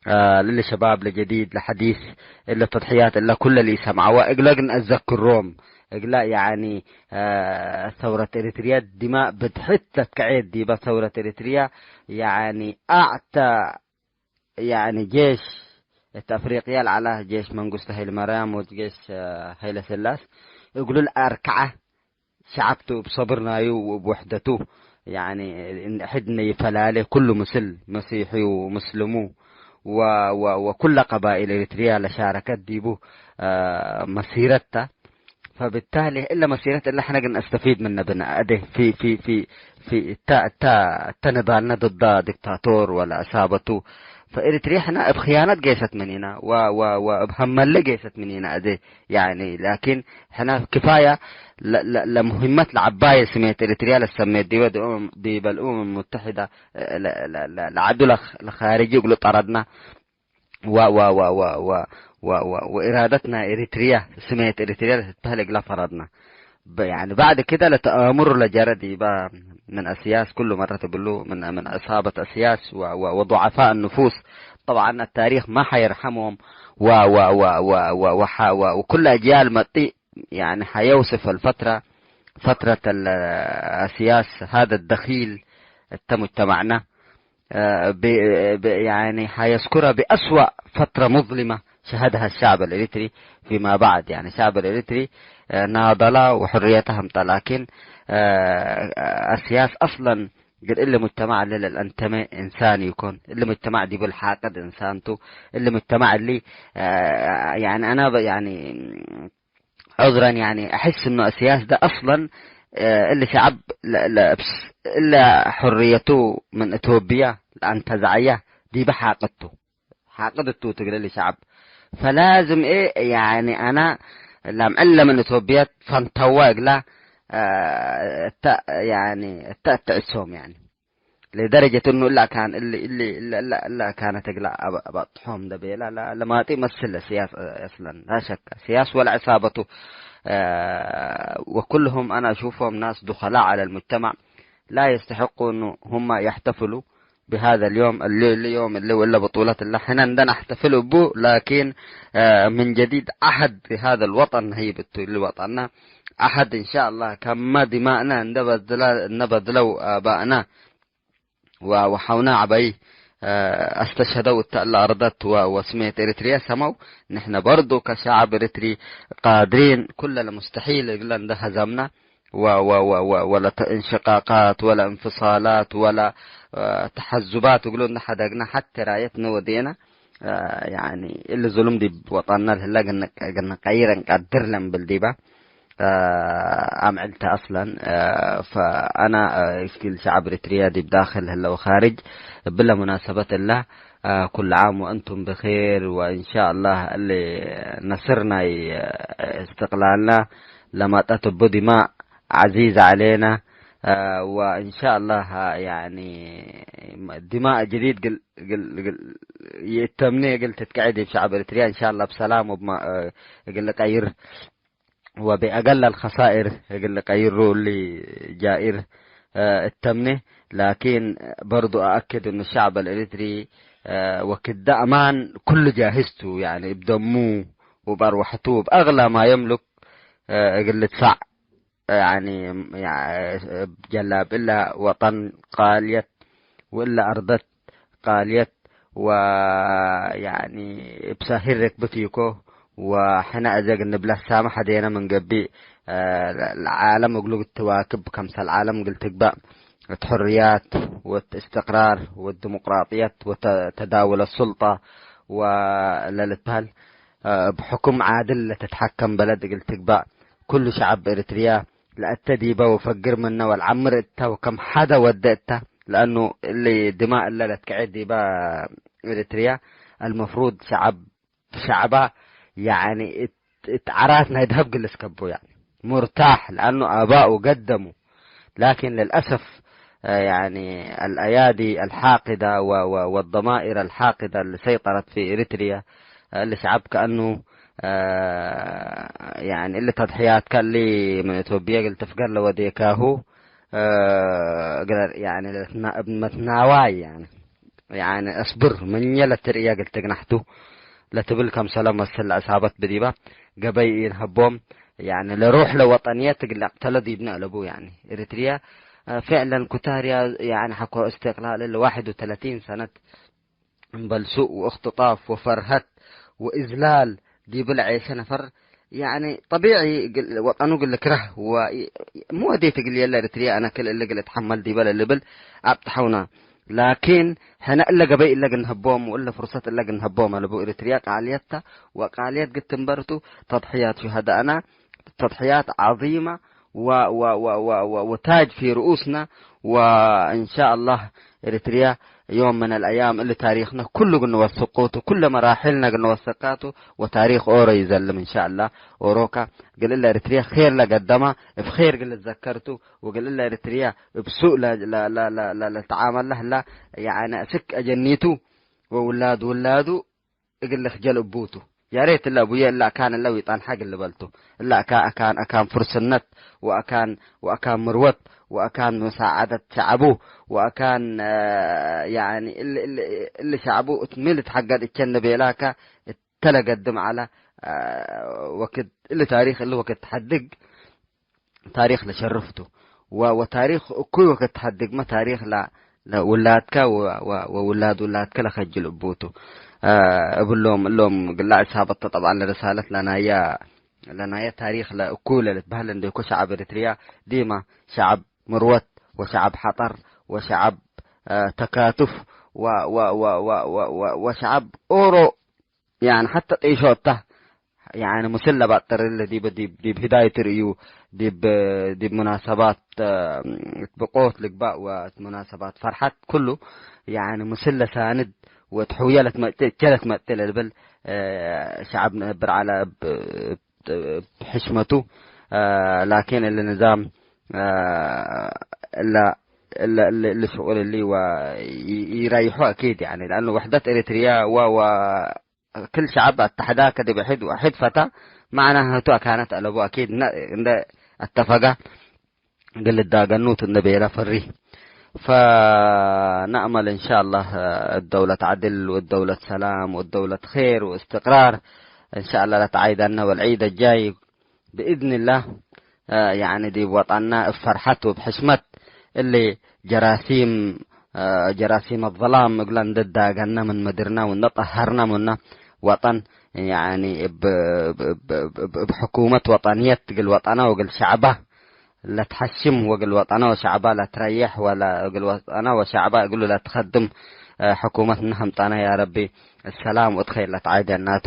አ፣ ለሸባብ ለጀዲድ ለሐዲስ፣ እለ ተድሕያት እለ ኩለ ለኢሰምዐወ እግለ ግን አዘክሮም። እግለ፣ ያኒ፣ አ፣ ሰውረት ኤሪትርያ ዲማእ ብድሕት ለትከዔት ዲበ ሰውረት ኤሪትርያ፣ ያኒ፣ አዕተ፣ ያኒ፣ ጄሽ እት አፍሪቅያ ለዐለ ጄሽ መንግስቱ ሀይለማርያም ወጄሽ፣ አ፣ ሀይለስላስ እግሉ ለአርከዐ ሸዐብ ቱ እብ ሰብር ናዩ ወእብ ወሕደቱ፣ ያኒ፣ እንሕድ ነይፈላለ ኩሉ ምስል መሲሒ ወምስልሙ ወ-፣ ወ-፣ ወኩለ ቀባይል ኤሪትርያ ለሻረከት ዲቡ፣ አ፣ መሲረት ተ። ፈብታሊ እለ መሲረት እለ ሕነ ግን ነስተፊድ ምነ ብነ አዴ ፊ፣ ፊ፣ ፊ፣ ፊ እተ፣ እተ፣ እተ ንዳልነ ድዳ ዲክታቶር ወለ ዕሳበቱ። ፈኤሪትርየ ሕነ እብ ክያነት ጌሰት ምኒነ ወ-፣ ወ-፣ ወእብ ሀመለ ጌሰት ምኒነ እዜ። ያኒ ላኪን ሕነ ክፋየ ለ-፣ ለ-፣ ለሙሂመት ለዐባየ ስሜት ኤሪትርያ ለሰሜት ዲበ፣ ዲበ ልኡመም ሙተሕደ ለ-፣ ለ-፣ ለ-፣ ለዐዱ ለኽ-፣ ለኻርጂ እግሉ ጠረድነ ወ-፣ ወ-፣ ወኢራደት ናይ ኤሪትርያ ስሜት ኤሪትርያ ለትትበህል እግለ ፈረድነ። ب-، يعني بعد كده ለተአሙር ለጀረ ዲበ ምን እስያስ ኩሉ መረት እብሉ ምን፣ ምን ዕሳበት እስያስ ወ-፣ ወ-፣ ወዱዓፋእ ንፉስ። ጠብዓን አታሪክ ማ ሐየርሐሞም ወ-፣ ወ-፣ ወ-፣ ወ-፣ ወ-፣ ወሐ-፣ ወ-፣ ወኩለ አጅያል መጢእ፣ يعني ሐየውስፍ አልፈትረ፣ ፈትረት አልእስያስ ሀደ ደኪል እተ ሙጅተማዕነ። ب-، ب-، يعني حيذكرها بأسوأ فترة مظلمة شهدها الشعب الإريتري فيما بعد. يعني الشعب الإريتري، آه، ناضل وحريته همطى، لكن، آه، السياس أصلًا قد إلا مجتمع للأنتماء إنسان يكون، إلا مجتمع دي بالحاقد إنسانته، إلا مجتمع اللي، آه، يعني أنا ب-، يعني ዑዝረን፣ ያኒ፣ አሕስ እኑ አስያስ ደ አስለን፣ እ፣ እሊ ሸዐብ ለ-፣ ለ-፣ እለ ሕርየቱ ምን ኢትዮጵያ ለአንተዘዐየ ዲበ ሓቅድ ቱ። ሓቅድ ቱ ትግል እሊ ሸዐብ። ፈላዝም ኤ፣ ያኒ፣ አና ለምዕለ ምን ኢትዮጵያ ፈንተወ እግላ፣ እ፣ እተ፣ ያኒ፣ እተ፣ እተ እሶም፣ ያኒ። لدرجة إنه إلا كان اللي، اللي، إلا، إلا، إلا كانت أقلع أب-، أبطحهم دبيلة، لا، لما تمثل السياس أصلًا، لا شك. سياس ولا عصابته، آه، وكلهم أنا أشوفهم ناس دخلاء على المجتمع، لا يستحقوا إنه هم يحتفلوا بهذا اليوم، اللي، اليوم اللي ولا بطولة، اللي حنا عندنا نحتفل به، لكن، آه، من جديد عهد بهذا الوطن، هيبة الوطن، عهد إن شاء الله، كما دماءنا نبذل-، نبذلوا آبائنا، ወ-፣ ወሐውነ ዐበይ፣ አ፣ አስተሸደው እተ እለ አርደት ወ-፣ ወስሜት ኤሪትርየ ሰመው፣ ንሕነ በርዱ ከሸዐብ ኤሪትሪ ቃድሪን ኩለ ለሙስተሒል እግለ እንደ ሀዘምነ ወ-፣ ወ-፣ ወ-፣ ወ-፣ ወለ ተ-፣ እንሽቃቃት ወለ እንፍሳላት ወለ፣ አ፣ ተሐዙባት እግሉ እንደ ሐደግነ ሐቴ ራየትነ ወዴነ። አ፣ ያኒ እሊ ዙሉም ዲብ ወጠንነ ለህለ እግል ንቀይር እንቀድር ለእምብል ዲበ። አ፣ አምዕል ተ አስለን። አ፣ ፈአና፣ አ፣ እስኪ ለሸዐብ ኤሪትርያ ዲብ ዳክል ህለ ወካርጅ እብለ ሙናሰበት እለ፣ አ፣ ኩሉ ዓም ወአንቱም ብኼር ወእንሻአላህ እሊ ነስር ናይ፣ አ፣ እስትቅላልና ለመጠት እቡ ዲማእ ዐዚዝ ዐሌነ፣ አ፣ ወእንሻአላህ፣ አ፣ ያኒ ዲማእ ጀዲድ ግል፣ ግል፣ ግል ይእተምኔ እግል ትትቀዐ ዲብ ሸዐብ ኤሪትርያ እንሻአላህ ብሰላም ወብማ-፣ አ፣ እግል ልቀይር። ወቢአገል አልኸሳኢር እግል ልቀይሩ እሊ ጃኢር፣ አ፣ እተምኔ። ላኪን በርዱ አአክድ እኑ ሸዕብ አልኤሪትሪ እ፣ ወክድ አማን ኩሉ ጃህዝ ቱ፣ ያኒ እብ ደሙ ወእብ አርወሐቱ ወእብ አግላ ማ የምሉክ፣ እ፣ እግል ልድፋዕ፣ ያኒ፣ ያ-፣ እብ ጀላብ እለ ወጠን ቃልየት ወእለ አርደት ቃልየት ወ-፣ ያኒ፣ እብ ሳሂር ርክብት ኢኮ ወሕነ አዜ እግል ንብለህ ሳመ ሐዜነ ምን ገብእ፣ እ፣ ለዓለም እግሉ ትዋክብ፣ ከምሰል ዓለም እግል ትግበእ፣ እት ሕርያት ወእት እስትቅራር ወእት ዲሞቅራጥየት ወተ-፣ ተዳውለ ሱልጣ ወለልትበህል፣ እ፣ እብ ሕኩም ዓድል ለትትሐከም በለድ እግል ትግበእ፣ ኩሉ ሸዐብ ኤሪትርያ ለአተ ዲበ ወፈግር ምነ ወለዐምር እተ ወከም ሐደ ወደ እተ። ለአኑ እሊ ድማእ እለ ለትከዔ ዲበ ኤሪትርያ፣ አልመፍሩድ ሸዐብ ሸዕባ፣ ያኒ፣ እት፣ እት ዐራት ናይ ደሀብ ግል እስከቦ፣ ያኒ፣ ሙርታሕ፣ ለአኑ አባኡ ገደሙ። ላኪን ለልአሰፍ፣ አ፣ ያኒ፣ አልአያዲ አልሓቅዳ ወ-፣ ወ-፣ ወደማኢር አልሓቅዳ እሊ ሰይጠረት ፊ ኤሪትርያ፣ አ፣ እሊ ሸዐብ ከአኑ፣ አ፣ ያኒ፣ እሊ ተድሕያትከ እሊ ምን ኢትዮጵየ እግል ትፍገር ለወዴካሁ፣ አ፣ እግለ፣ ያኒ፣ ለትና-፣ እብ መትናዋይ፣ ያኒ፣ ያኒ፣ አስብር፣ ምንዬ ለትርእየ እግል ትግናሕ ቱ ለትብል ከምሰለ መስል ለአሳበት ብዲባ ገበይ ኢንሀቦም፣ ያኒ፣ ለሩሕ ለወጠንየት እግል አቅተለ ዲብነ አለቡ። ያኒ፣ ኤሪትርያ፣ አ፣ ፍዕለን ኩታርያ፣ ያኒ፣ ሐቆ እስትቅላል እለ ዋሕድ ወተለቲን ሰነት እምበል ሱእ ወእክትጣፍ ወፈርሀት ወእዝላል ዲብለ ዔሸ ነፈር፣ ያኒ፣ ጠቢዒ እግል ወጠኑ እግል ልክረህ ወ-፣ ሚ ወዴት እግል የለ ኤሪትርያ አነ ክል እሊ እግል እትሐመል ዲበ ለልብል አብጥሐውነ። ላኪን፣ ሕነ እለ ገበይ እለ እግል ንሀቦም ወእለ ፍርሰት እለ እግል ንሀቦም አለቡ። ኤሪትርያ ቃልየት ተ፣ ወቃልየት ግትንበርቱ ተድሕያት ሹሀዳእና፣ ተድሕያት ዐዚመ ወ-፣ ወ-፣ ወ-፣ ወ-፣ ወ-፣ ወታጅ ፊ ርኡስና። ወእንሻአላህ ኤሪትርያ ዮም ምን አልአያም እሊ ታሪክነ ኩሉ እግል ንወስቁቱ፣ ኩለ መራሕልነ እግል ንወስቃቱ፣ ወታሪክ ኦሮ ይዘልም እንሻአላህ። ኦሮካ እግል እለ ኤሪትርያ ኼር ለገደማ እብ ኼር እግል ልትዘከርቱ፣ ወእግል እለ ኤሪትርያ እብ ሱእ ለ-፣ ለ-፣ ለ-፣ ለ-፣ ለ-፣ ለልትዓመል ለህላ፣ ያኒ፣ አስክ አጀኒቱ ወውላድ ውላዱ እግል ልክጀል እቡ ቱ። ያሬት እለ አቡዬ እለ አካን እለ ዊጣን ሐ እግል ልበልቱ። እለ አካ-፣ አካን፣ አካን ፍርስነት ወአካን፣ ወአካን ምርወት ወአካን መሳዓደት ሸዐቡ ወአካን፣ አ፣ ያኒ እሊ፣ እሊ፣ እሊ ሸዐቡ እት ሚ ልትሐገድ እቸን ቤላከ እተ ለገድም ዐለ፣ አ፣ ወክድ እሊ ታሪክ እሊ ወክድ ተሐድግ ታሪክ ለሸርፍ ቱ። ወ-፣ ወታሪክ እኩይ ወክድ ተሐድግመ ታሪክ ለ-፣ ለውላድከ ወ-፣ ወ-፣ ወውላድ ውላድከ ለከጅል እቡ ቱ። አ፣ እብሎም እሎም ግላዕ እሳበት ተ ጠብዐን ለርሳለት ለናየ፣ ለናየ ታሪክ ለእኩይ ለልትበህል እንዴኮ ሸዐብ ኤሪትርያ ዲመ ሸዐብ ምርወት ወሸዐብ ሐጠር ወሸዐብ፣ አ፣ ተካቱፍ ወ-፣ ወ-፣ ወ-፣ ወ-፣ ወ-፣ ወ-፣ ወሸዐብ ኦሮ ያኒ ሐተ ጢሾ እተ፣ ያኒ ምስል ለባጥር እለ ዲብ፣ ዲብ፣ ዲብ ህዳይ ትርእዩ፣ ዲብ፣ ዲብ ሙናሰባት፣ አ፣ ብቆት ልግባእ ወእት ሙናሰባት ፈርሐት ኩሉ፣ ያኒ ምስል ለሳንድ ወእት ሕውየ ለትመጽእ፣ እቼ ለትመጽእ ለልብል፣ አ፣ ሸዐብ ነብር ዐለ እብ፣ እብ፣ እብ ሕሽመቱ። አ፣ ላኪን እሊ ንዛም፣ አ፣ እለ፣ እለ፣ እለ፣ እለ ሽቁል እሊ ወ-፣ ይ-፣ ይረይሖ አኪድ፣ ያኒ፣ ለአኑ ወሕደት ኤሪትርያ ወ-፣ ወ-፣ ክል ሸዐብ አተሐዳከ ዲብ ሕድ ወሕድ ፈታ፣ መዕናቱ አካነት አለቡ አኪድ እነ-፣ እንደ አተፈጋ እግል ልዳገኑት እንደ ቤለ ፈሪ። ፈነአመል እንሻአላህ እት ደውለት ዐድል ወእት ደውለት ሰላም ወእት ደውለት ኼር ወእስትቅራር እንሻአላህ ለተዓይደነ ወልዒድ አጃይ ብእዝንላህ፣ አ፣ ያኒ ዲብ ወጠንና እብ ፈርሐት ወእብ ሕሽመት እሊ ጀራሲም፣ አ፣ ጀራሲም አዘላም እግለ እንደ ዳገነ ምን ምድርና ወእንደ ጠሀርነ ምነ ወጠን፣ ያኒ እብ፣ እብ፣ እብ ሕኩመት ወጠንየት እግል ወጠና ወእግል ሸዕባ ለትሐሽም ወእግል ወጠና ወሸዕባ ለትረየሕ ወለ እግል ወጠና ወሸዕባ እግሉ ለትከድም፣ አ፣ ሕኩመት እንደ ሐምጣና ያ ረቢ። السلام ወእት ኸይር ለትዓይደናቱ።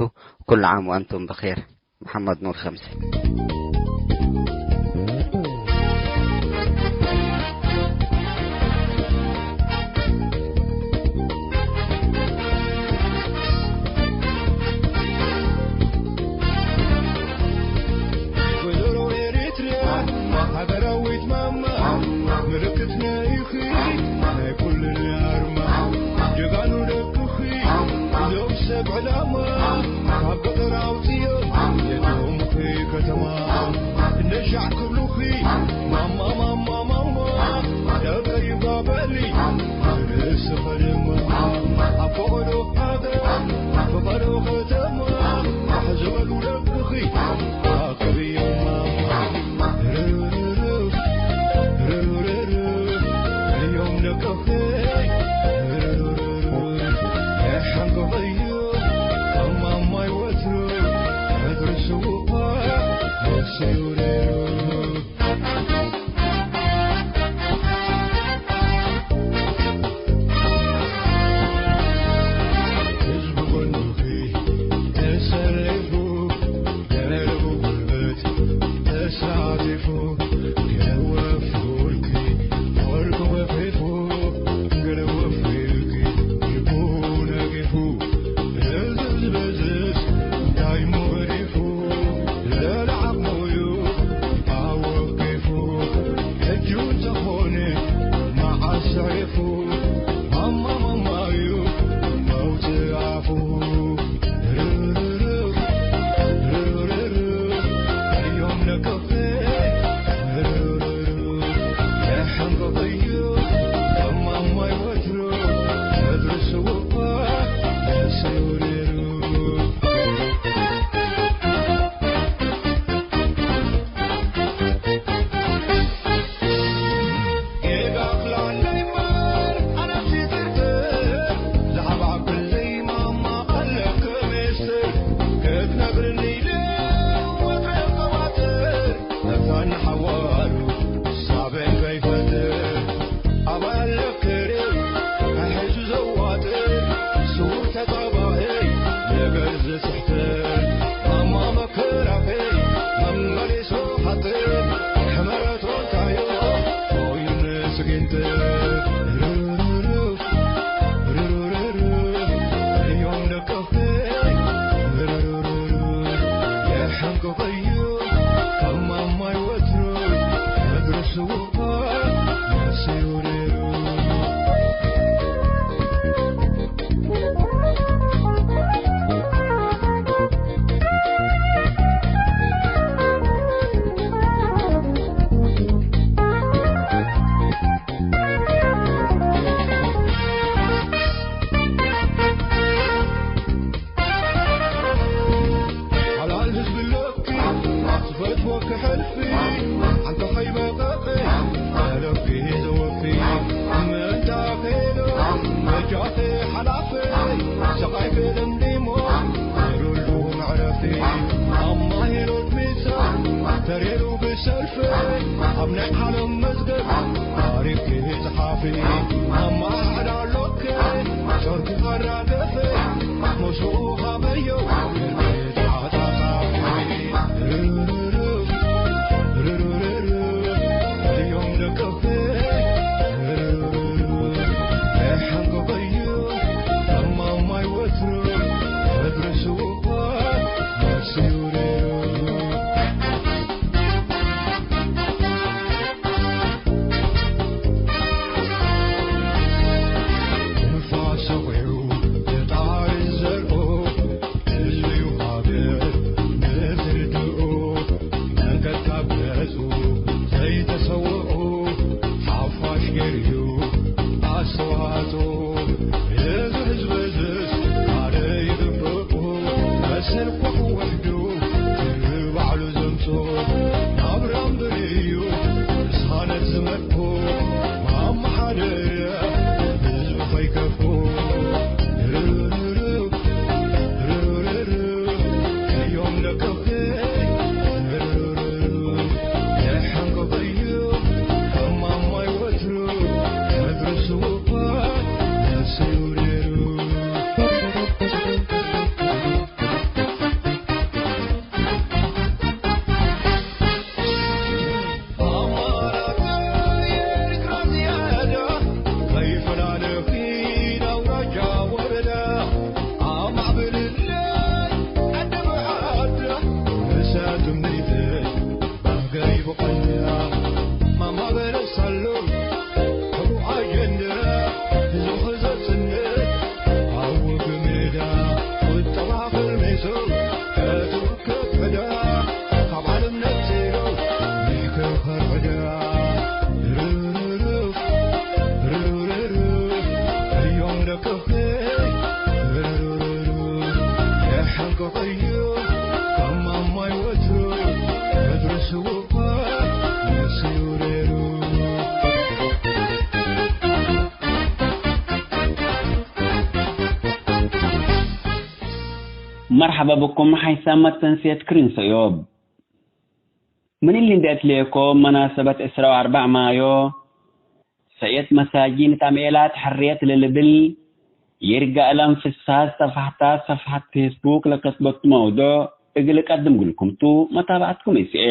ኩሉ ዓም ወአንቱም ብኼር። መሐመድ ኑር ሸምሴ። ወይዘሮ ኤሪትሪያ ሃገራዊት ማማ ምልክትና ኢኺ ናይ ኩልና ኣርማ ጀጋኑ ደቅኺ እዞም ሰብ ዕላማ ካብ ገጠር ኣውፅዮም የእትውምኺ ከተማ እነሻዕ ክብሉኺ ማማ ማማ ማማ ደቀይ ባበሊ ርእስኺ ድማ ኣብ ፈቐዶ ወትሩ ሕድር ሽውቋ ነፍሲ ውሬሩ። ህዝብ ጎኑኺ ተሰሊፉ፣ ገለቡ ጉልበት ተሳቲፉ፣ ገለ ወፍርኪ ወርቅ ወፌፉ፣ ገለ ወፍርኪ ልቡ ነጊፉ፣ እዝዝ በዝዝ ዳይሙ ገዲፉ፣ ለለዓቅሙዩ አወቂፉ፣ ሕጁ ተኾነ መዓስ ሰሪፉ፣ ማማ ማማዩ መውጽእ አፉ። ርርርር፣ ርርርር፣ ዮም ለከፌ፣ ርርርር፣ የሐንቀቀዩ፣ ከማማይ ወትሩ፣ መድረስ ወፋ፣ ነሰውሬሩ። ሐላል ህዝብ ሎኪ፣ ስፈት ወክሕልፊ፣ ዐንተ ኸይበ ቀቂ፣ ለኪ ዘወፊ፣ ምን ታኬሎ፣ መጃቴ ሐላፊ፣ ሰቃይ ፌለም ዲሞ፣ ሩሉ መዕረፊ፣ አማ ሄሎት ሚሳ፣ ተሬሩ ብሰልፊ፣ አብ ናይ ዓለም መዝገብ፣ ታሪክ ጸሓፊ፣ አማ ሐዳ ሎኪ፣ ጾርኪ አራገፊ፣ ሞስኡ ሀበዮ፣ ተዓጻጻፊ፣ ርርርር፣ ርርርር፣ ዮም ለከፌ፣ ርርርር፣ የሐንጎ በዩ፣ ተማማይ ወትሩ፣ መድረሱ እኳ፣ ነፍሲ ውሬሩ። ንፋስ ሰቂዑ፣ የጣሪ ዘርኦ፣ ህዝብዩ ሃገር ንዝርድኦ፣ መንገድ ካብ ገጹ ዘይተሰውኦ፣ ሓፋሽ ገርዩ ኣስተዋጽኦ፣ እዚ ህዝቢ እዝስ ኣነ ይግብኦ፣ መሰል ኮኹ ወሕዱ፣ ክብሪ ባዕሉ ዘምጽኦ፣ ናብራም ብርእዩ፣ ምስሃነት ዝመጥኮ፣ ማማ ሓደ ህዝቢ ከይከፍኦ፣ ርርርር፣ ርርርር፣ እዮም ለከፌ፣ ርርርር፣ የሐንቆ እዩ፣ ከማማይ ወትሩ፣ መድረሱ እኳ ነፍሲ ውሬሩ። መርሐባ ብኩም ሓይሳም መተንስየት ክርን ሰእዮብ። ምን እሊ እንዴ እትሌኮ መናሰበት ዕስራ ወአርበዕ ማዮ፣ ሰእየት መሳጂን እት አምዔላት ሕርየት ለልብል ይርጋእለም ፍስሐት ሰፍሐታት ሰፍሐት ፌስቡክ ለከትበቱ መውዱዕ እግል እቀድም እግልኩም ቱ፣ መታብዐትኩም እስኤ።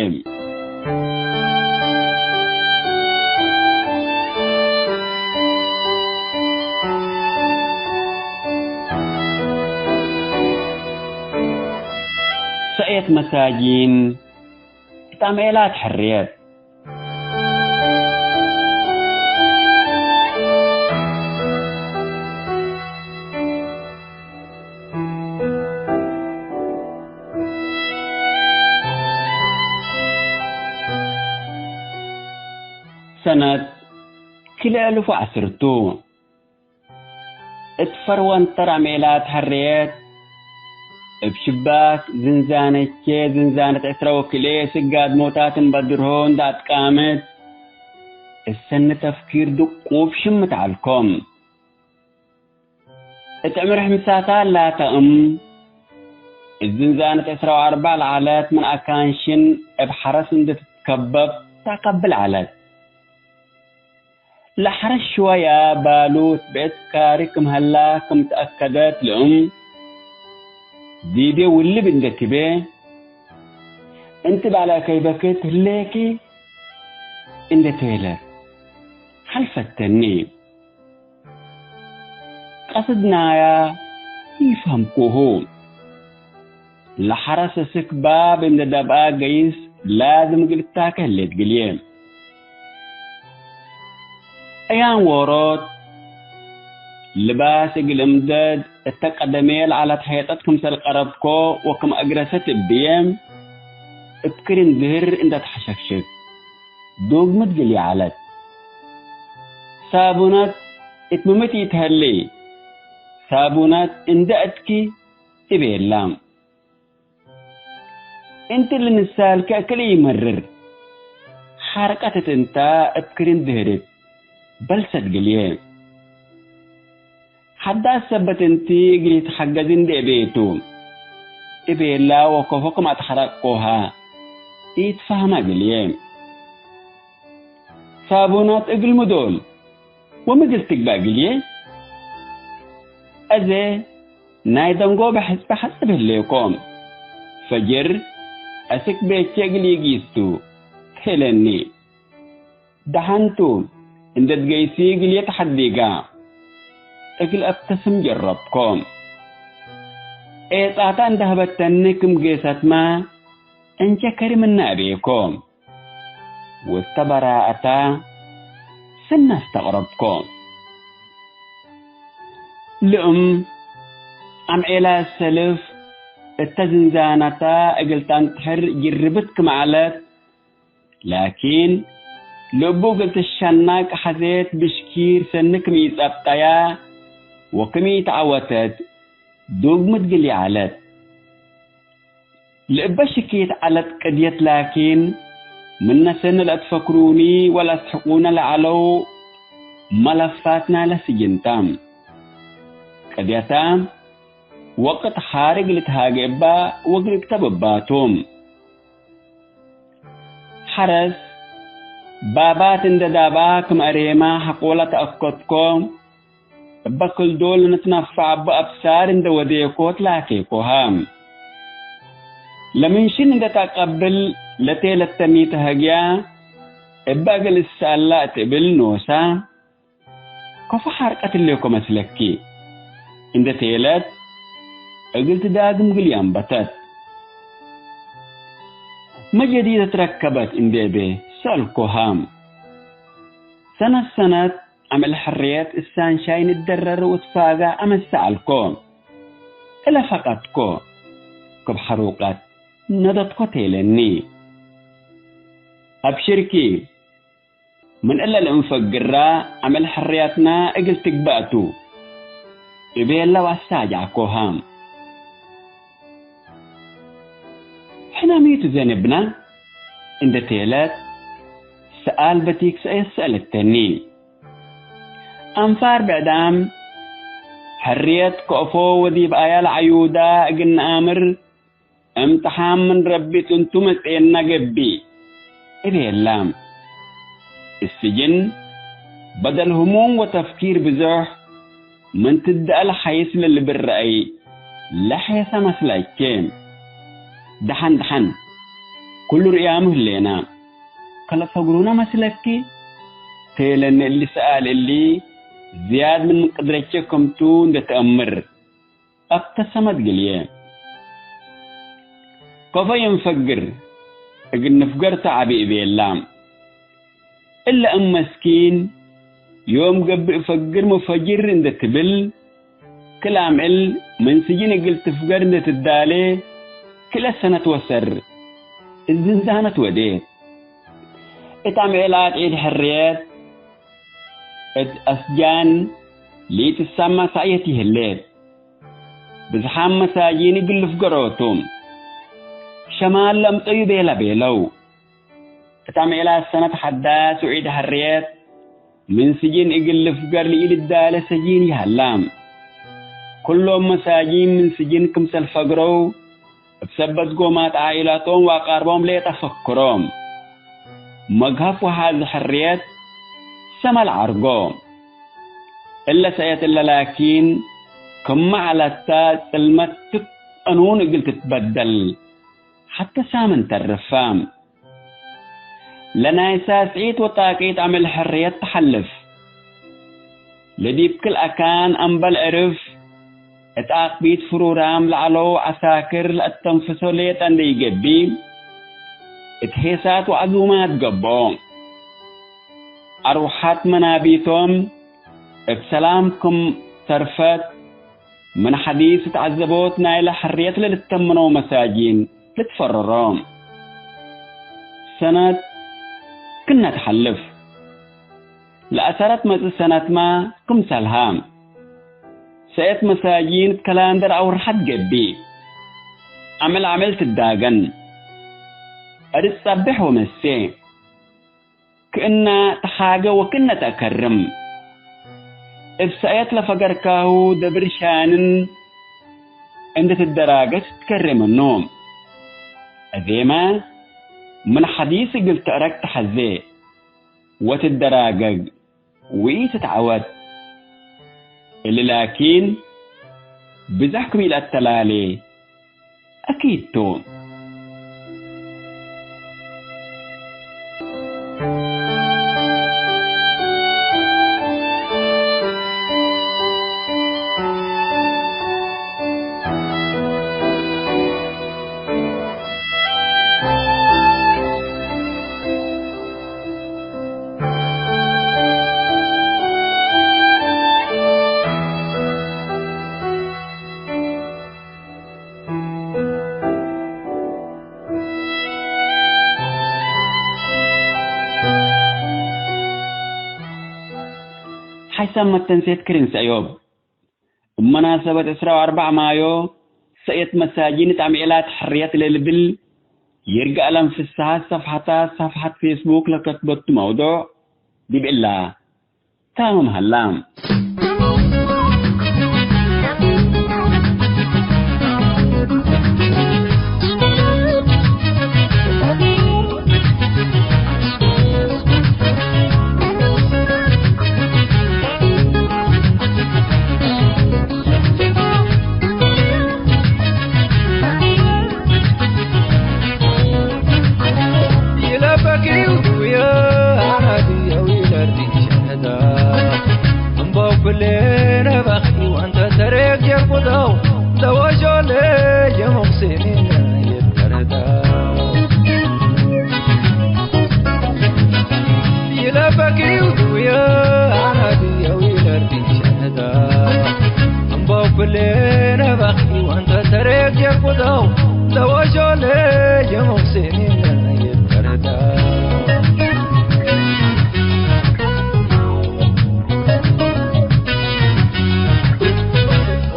ሰእየት መሳጂን እት አምዔላት ሕርየት። ሰነት ክልኤ አልፍ ወዐስር ቱ። እት ፈርወንተር አምዔላት ሐርየት፣ እብ ሽባክ ዝንዛነቼ ዝንዛነት ዕስራ ወክልኤ ስጋድ ሞታት እንበድርሆ እንደ አትቃምት፣ እሰኒ ተፍኪር ድቁብ ሽምት ዐልኮ። እት ዕምር ሕምሳታት ላተ እም፣ እት ዝንዛነት ዕስራ ወአርበዕ ለዐለት ምን አካን ሽን እብ ሐረስ እንዴ ትትከበብ ተአቀብል ዐለት። ለሐረስ ሽወያ ባሉት ብዕድ ካሪ ክም ሀላ ክም ተአከደት ለእም፣ ዲቤ ውልብ እንዴ ትቤ፣ እንቲ ባለ ከይበክት ህሌኪ እንዴ ቴለት ሐልፈተኒ። ቀስድናያ ኢፈሀምኩሁ። ለሐረስ እስክ ባብ እንዴ ደብአ ገይስ ላዝም እግል እታከ ህሌት ግልዬ። አያን ዎሮት ልባስ እግል እምደድ እተ ቀደሜ ለዐለት ሔጠት ክምሰል ቀረብኮ ወክም አግረሰት እብዬ እብ ክርን ድህር እንዴ ተሐሸክሽክ። ዶግምት ግልዬ ዐለት። ሳቡነት እት ምምት ኢተሀሌ፣ ሳቡነት እንዴ አትኪ እቤላ። እንቲ ልንሳልከ እክል ኢመርር፣ ሐርቀት እት እንታ እብ ክርን ድህርት በልሰት ግልዬ። ሐዳስ ሰበት እንቲ እግል ኢትሐገዝ እንዴ እቤቱ፣ እቤላ ወከፎ ክም አትሐረቅኮሃ ኢትፋህማ ግልዬ። ሳቡነት እግል ምዶል ወምግል ትግበእ ግልዬ። አዜ ናይ ደንጎበ ሕጽበ ሐጽብ ህሌኮ። ፈጅር አስክ ቤቼ እግል ኢጊስቱ ቴለኒ። ደሐንቱ እንዴ ትገይሲ ግልዬ ተሐዲጋ እግል አብተስም ጀረብኮ። ኤጻታ እንዴ ሀበተኒ ክም ጌሰትመ እንቼ ከሪ ምነ አቤኮ። ወእተ በራአታ ስነ አስተቅረብኮ። ልእም አምዔላ ሰልፍ እተ ዝንዛነታ እግል ተንትሕር ጅርብት ክም ዐለት፣ ላኪን፣ ልቡ እግል ትሸነቅ ሐዜት ብሽኪር ሰኒ ክም ኢጸብጠያ ወክም ኢተዐወተት ዱግምት ግልዬ ዐለት። ለእበ ሽኪት ዐለት ቅድየት ላኪን፣ ምነ ሰኒ ለአትፈክሩኒ ወለአስሕቁነ ለዐለው መለፋት ናይለ ስጅን ተ። ቅድየተ ወቅት ሐርግ ልትሃጌ እባ ወእግል እክተብ እባ ቱ። ሐረስ ባባት እንዴ ዳብአ ክም አሬማ ሐቆለ ተአከትኮ፣ እበ ክል ዶል ንትነፈዕ እቡ አብሳር እንዴ ወዴኮ ትላኬኮሃ። ለምን ሽን እንዴ ተአቀብል ለቴለተኒ ተሀግያ፣ እበ እግል እሰአላ እት እብል ኖሳ፣ ከፎ ሐርቀት እሌኮ መስለኪ? እንዴ ቴለት እግል ትዳግም ግልዬ አንበተት። መ ጀዲደት ረከበት እንዴ እቤ ሰአልኮሃ። ሰነት ሰነት አምዕል ሕርየት እሳን ሻይ ንደረር ወትፋጋ አመሰ ዐልኮ። እለ ፈቀድኮ። ክብ ሐሩቀት ነደትኮ ቴለኒ። አብሽርኪ። ምን እለ ለእንፈግራ አምዕል ሕርያትና እግል ትግበእ ቱ። እቤለ ወአሳጃኮሃ። ሕነ ሚቱ ዘንብና እንዴ ቴለት ሰኣል በቲክ ሰእየት ሰአለተኒ። አንፋር ብዕዳም ሕርየት ከአፎ ወዲብ አያ ለዐዩዳ እግል ነአምር፣ እምትሓን ምን ረቢ ጥንቱ መጽኤና ገብእ፣ እቤላ። እስጅን፣ በደል ህሙም ወተፍኪር ብዞሕ፣ ምን ትደአል ሐይስ ለልብል ረአይ ለሔሰ መስለቼ። ደሐን ደሐን፣ ኩሉ ርእያሙ ህሌና፣ ከለፈግሩነ መስለኪ? ቴለኒ እሊ ሰኣል እሊ ዝያድ ምን ቅድረቼ ክምቱ እንዴ ተአምር፣ አብተሰመት ግልዬ። ከፎ የንፈግር እግል ንፍገር ተዐቢ እቤላ። እለ እም መስኪን ዮም ገብእ ፈግር ሙፈጅር እንዴ ትብል፣ ክል አምዕል ምን ስጅን እግል ትፍገር እንዴ ትዳሌ፣ ክለ ሰነት ወሰር እት ዝንዛነት ወዴት። እት አምዕላት ዒድ ሕርየት እት አስጃን ሊትሰማ ሳዕየት ይህሌት። ብዝሓም መሳጂን እግል ልፍገሮ ቱ። ሸማል ለአምጸዩ ቤለ ቤለው። እት አምዕላት ሰነት ሐዳስ ወዒድ ሕርየት ምን ስጅን እግል ልፍገር ለኢልዳለ ሰጂን ይሀላ። ኩሎም መሳጂን ምን ስጅን ክምሰል ፈግረው፣ እብ ሰበት ጎማት ዓኢላቶም ወአቃርቦም ሌጠ ፈክሮም። መግሀፍ ወሓዚ ሕርየት ሰመል ዐርጎ። እለ ሰእየት እለ ላኪን፣ ክመ ዐለታ ጽልመት ትትቀኑን እግል ትትበደል፣ ሐተ ሳምን ተርፋ። ለናይ ሳስዒት ወጣቂት አምዕል ሕርየት ተሐልፍ። ለዲብ ክል አካን አምበል ዕርፍ፣ እት አቅቢት ፍሩራም ለዐለው ዐሳክር ለአተንፍሶ ሌጠ እንዴ ኢገብእ፣ እት ሔሳት ወዐዙማት ገብኦ። አርወሐት መናቢቶም እብ ሰላም ክም ተርፈት፣ ምን ሐዲስ እት ዐዘቦት ናይለ ሕርየት ለልተምነው መሳጂን ልትፈረሮ። ሰነት ክነ ተሐልፍ። ለአሰረት መጽእ ሰነትመ ክምሰልሃ። ሰእየት መሳጂን እት ከላንደር አውርሐት ገብእ። አምዕል አምዕል ትዳገን። እት ጸብሕ ወመሴ። ክእነ ተሓገ ወክእነ ተአከርም። እብ ሰእየት ለፈገርካሁ ደብር ሻንን እንዴ ትደራገት ትትከሬ ምኑ። አዜመ ምን ሐዲስ እግል ተአረግ ተሐዜ ወትደራገግ ወኢትትዐወት። እሊ ላኪን ብዘሕ ክም ኢለአተላሌ አኪድ ቱ። ሐይሳም መተንሴት ክርን ሰእዮብ። እብ መናሰበት ዕስራ ወአርበዕ ማዮ፣ ሰእየት መሳጂን እት አምዕላት ሕርየት ለልብል ይርጋለም ፍስሐ ሰፍሐታት ሰፍሐት ፌስቡክ ለከትበቱ መውዱዕ ዲብ እላ። ታምም ሀላም።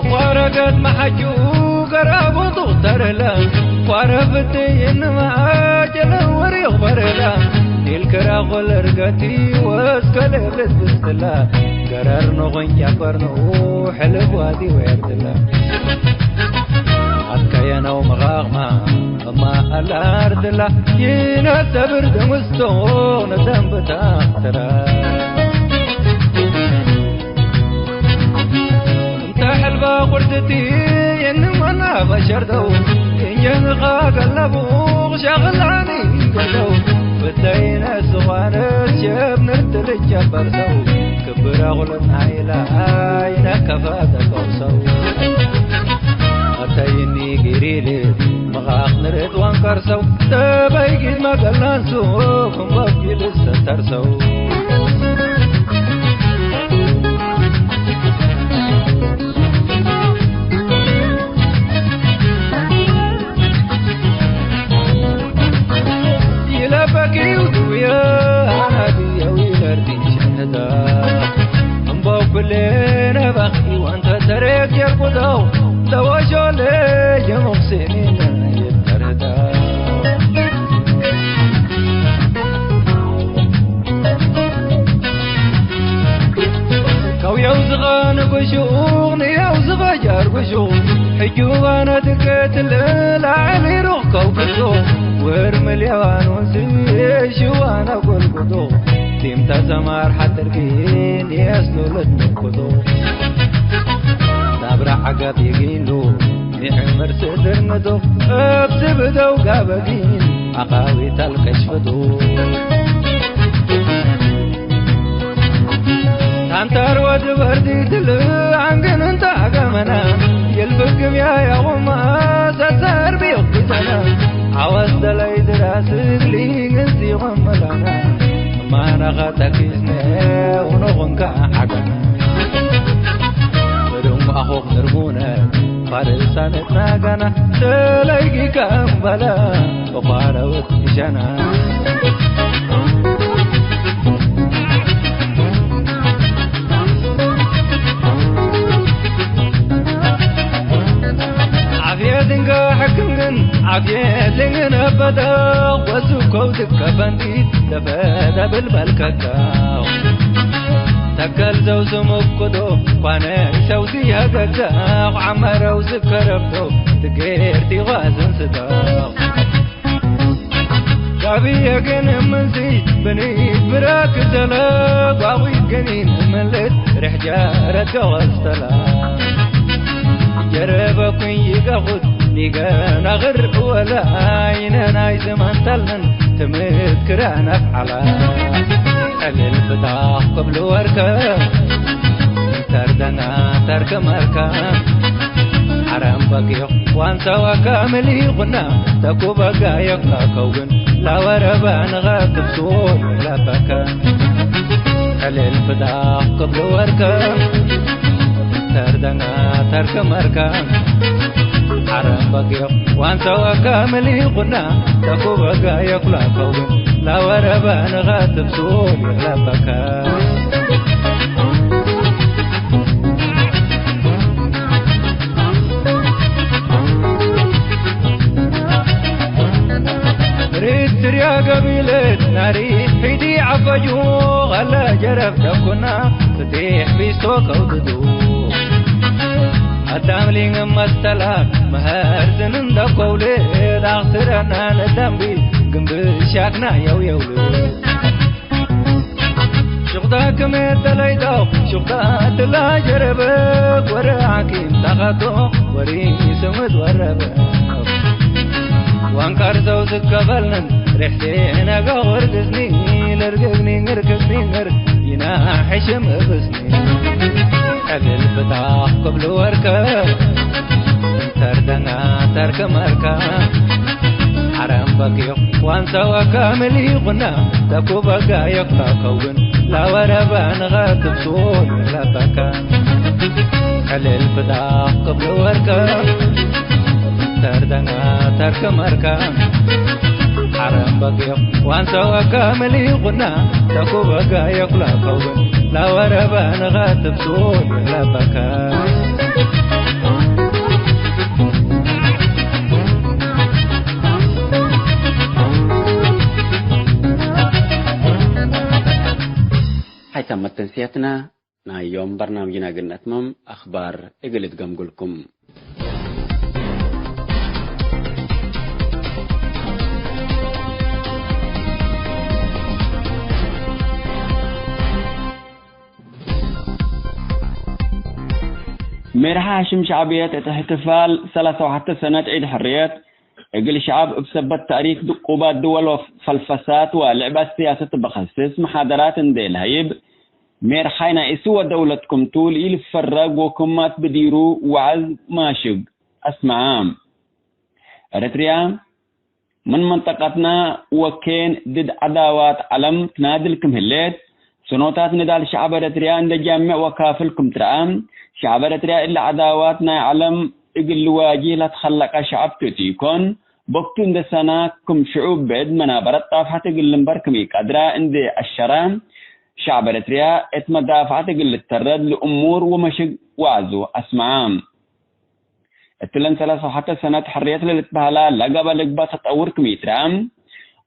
ቋረገት መሓጁ ገራቡ ዱክተርለ፣ ቋረብት ይንመ አጀለ ወሪቅ በርለ፣ ዲልክራ ኮለርገቲ ወስከለ ብትብስትለ። ገረር ንኹን ጨበርኑ ሕልፍ ዋዲ ወኤርትላ። አትከየነው መኻቕማ እማ አላ አርትላ። ይነሰብር ደምስቶ ነዘንብታ ትራ። እንተ ሕልባ ቁርትቲ የንመና በሸርደው። እንጀንኻ ገለቡ ሸቕላኒ ገለው። ብተይነ ስዋነት ሸብ ንርትል ጨበርሰው። ክብር አቁልን ኃይላ አይነ ከፋ ተቀውሰው። አተይኒ ጊሪል መኻኽ ንርት ወንቀርሰው። ተበይጊት መገላንሱ ክምባብ ጊል ሰተርሰው። ይለበኪው ዱየ አናድየው ይለርዲ ሸንህታ። እምበው ኩሌነ በኺ ወንተ ተሬክ የርቁተው። ተወሾለ የሙክሲኒነ ይብተርታ። ከውየው ዝቐ ንጉሹቕ ንየው ዝቐ ጃርጉሹቕ። ሕጁባነ ድገትል ላዕል ይሩኽ ከውክቶ። ወር ምልያዋን ወንዝ ሽዋነ ጎልጉቶ። ቲምታ ዘማር ሐድር ቢን የስሉ ልትንኩቶ። ናብራ ዐገብ ይጊሉ ሚዕምር ስድር ምዱቕ። እብ ዝብደው ጋበጊን አቃዊት አልከሽፍቱ። ታንታር ወድ በርዲትል አንግን እንተ አገመና። የልፍግም ያያቁማ ሰሰር ቢዮክተና። አወስ ደላይ ድራስግ ሊግን ሲቆመላና። ማናኻ ተኪስነ ውኖኹንካ ሐገና። እዶም አኾክ ንርሙነ ፋርሳነት ናጋና። ተለይጊካ እምበለ ወፋረውት እሸና። ዓፍየት እንገ ሕክም ግን ዓፍየት እንግን አበደው። ወዝኮው ዝከፈንቲ ለፈደ ብልበልከካው። ተከል ዘው ስሙክዶ ኳነ ሰው ዝያገጋው። ዓመረው ዝከረብዶ ትጌር ቲጓዝን ስዳው። ጋብየ ግን ምንዚ ብኒት ብራክ ዘለ ጓዊ ግኒን ምልት ርሕ ጀረት ገወስተላ። ጀረበኩኝ ይገኹት ኒገ ናግር ወለ አይነ ናይ ዘማን ታልነን ትምክረ ነፍዓላ። ዕልል ፍታኽ ክብሉ ወርከ ተርደና ተርክ መርካ። ሐረም በጊዕ ዋንሳዋ ካምል ይኹና ተኩ በጋየክ ላከውን ላወረበ ንኸ ክብሱል ለበከ። ዕልል ፍታኽ ክብሉ ወርከ ተርደና ተርክ መርካ። ሐረም በጊዕ ዋንሳዋ ካምል ይኹና ተኩ በጋየክ ላከውን ላወረበ ንኸ ክብሱል ለበከ። ሪትርያ ገቢለት ናሪ ሒዲ ዐፈጁ ኸለ ጀረብ ደኩና ፍቴሕ ቢስቶ ከውድዱ። አዳም ሊንግ መስተላ መሀር ዝን እንደ ከውሌ ዳክስረና ለደንቢ ግንብ ሻክና የውየውሉ። ሹቅታ ክም ተለይተው ሹቅታ ትላ ጀረበ ወረ ሐኪም ተኸቶ ወሪ ስምት ወረበ። ዋንካር ዘው ዝከበልንን ርሕሴነ ገወር ግዝኒ ለርግግኒ ንርግግኒ ንር ይና ሕሽም እብስኒ። ዕልል ፍታኽ ክብሉ ወርከ ተርደና ተርክ መርካ። ሐረም በጊዕ ዋንሳዋ ካምል ይኹና ተኩ በጋየክ ላከውን ላወረበ ንኸ ክብሱል ለበከ። ዕልል ፍታኽ ክብሉ ወርከ ተርደና ተርክ መርካ። ሐረም በጊዕ ዋንሳዋ ካምል ይኹና ተኩ በጋየክ ላከውን ላወረበ ንኸ ክብሱል ለበከ። ሀይታም መተንስያትና ናይ ዮም በርናምጅና እግል ነትመም፣ አኽባር እግል እትገምጉልኩም። ሜርሐ ሐሽም ሸዕብየት እት እሕትፋል ሰላሳ ወሐተ ሰነት ዒድ ሕርየት፣ እግል ሸዐብ እብ ሰበት ተእሪክ ድቁባት ድወል ወፈልፈሳት ወልዕባት ስያሰት በከስስ መሓደራት እንዴ ለሀይብ፣ ሜርሓይ ናይ እስወ ደውለት ክምቱ ለኢልፈረግ ወክማት ብዲሩ ወዐዝ ማሽግ አስመዐ። ኤረትርያ ምን መንጠቀትና ወኬን ድድ ዐዳዋት ዐለም ትናድል ክም ህሌት፣ ሰኖታት ንዳል ሸዐብ ኤረትርያ እንዴ ጃምዕ ወካፍል ክም ትረአ፣ ሸዐብ ኤረትርያ እሊ ዐዳዋት ናይ ዐለም እግል ልዋጅህ ለትከለቀ ሸዐብ ቱ ኢኮን፣ በክቱ እንዴ ሰና ክም ሽዑብ ብዕድ መናበረት ጣፍሐት እግል ልንበር ክም ኢቀድራ እንዴ አሸረ፣ ሸዐብ ኤረትርያ እት መዳፍዐት እግል ልተረድ ለእሙር ወመሽግ ወዐዙ አስመዐ። እትለን ሰላሳ ወሐተ ሰነት ሕርየት ለልትበሀላ ለገበ ልግበእ ተጠውር ክም ኢትረአ፣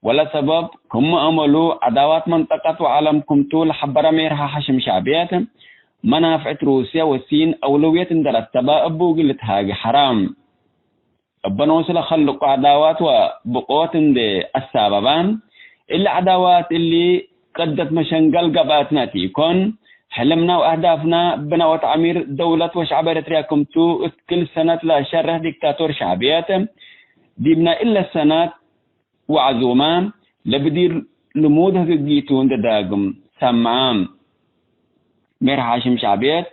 ወለሰበብ ክም አመሉ ዐዳዋት መንጠቀት ወዐለም ክምቱ ለሐበረ ሜርሐ ሐሽም ሸዕብየት፣ መናፍዕት ሩስየ ወሲን አውለውየት እንዴ ረተበ እቡ እግል ልትሃጌ ሐራ። እበ ኖሱ ለከልቁ ዐዳዋት ወብቆት እንዴ አሳበበ፣ እሊ ዐዳዋት እሊ ቅደት መሸንገል ገብአትነ ቲ ኢኮን፣ ሕልምና ወአህዳፍና ብናእ ወተዕሚር ደውለት ወሸዐብ ኤረትርያ ክምቱ፣ እት ክል ሰነት ለሸርሕ ዲክታቶር ሸዕብየት፣ ዲብና እለ ሰነት ወዐዙመ ለብዲር ልሙድ ህግጊቱ እንዴ ዳግም ሰምዐ። ሜርሐ ሐሽም ሸዕብየት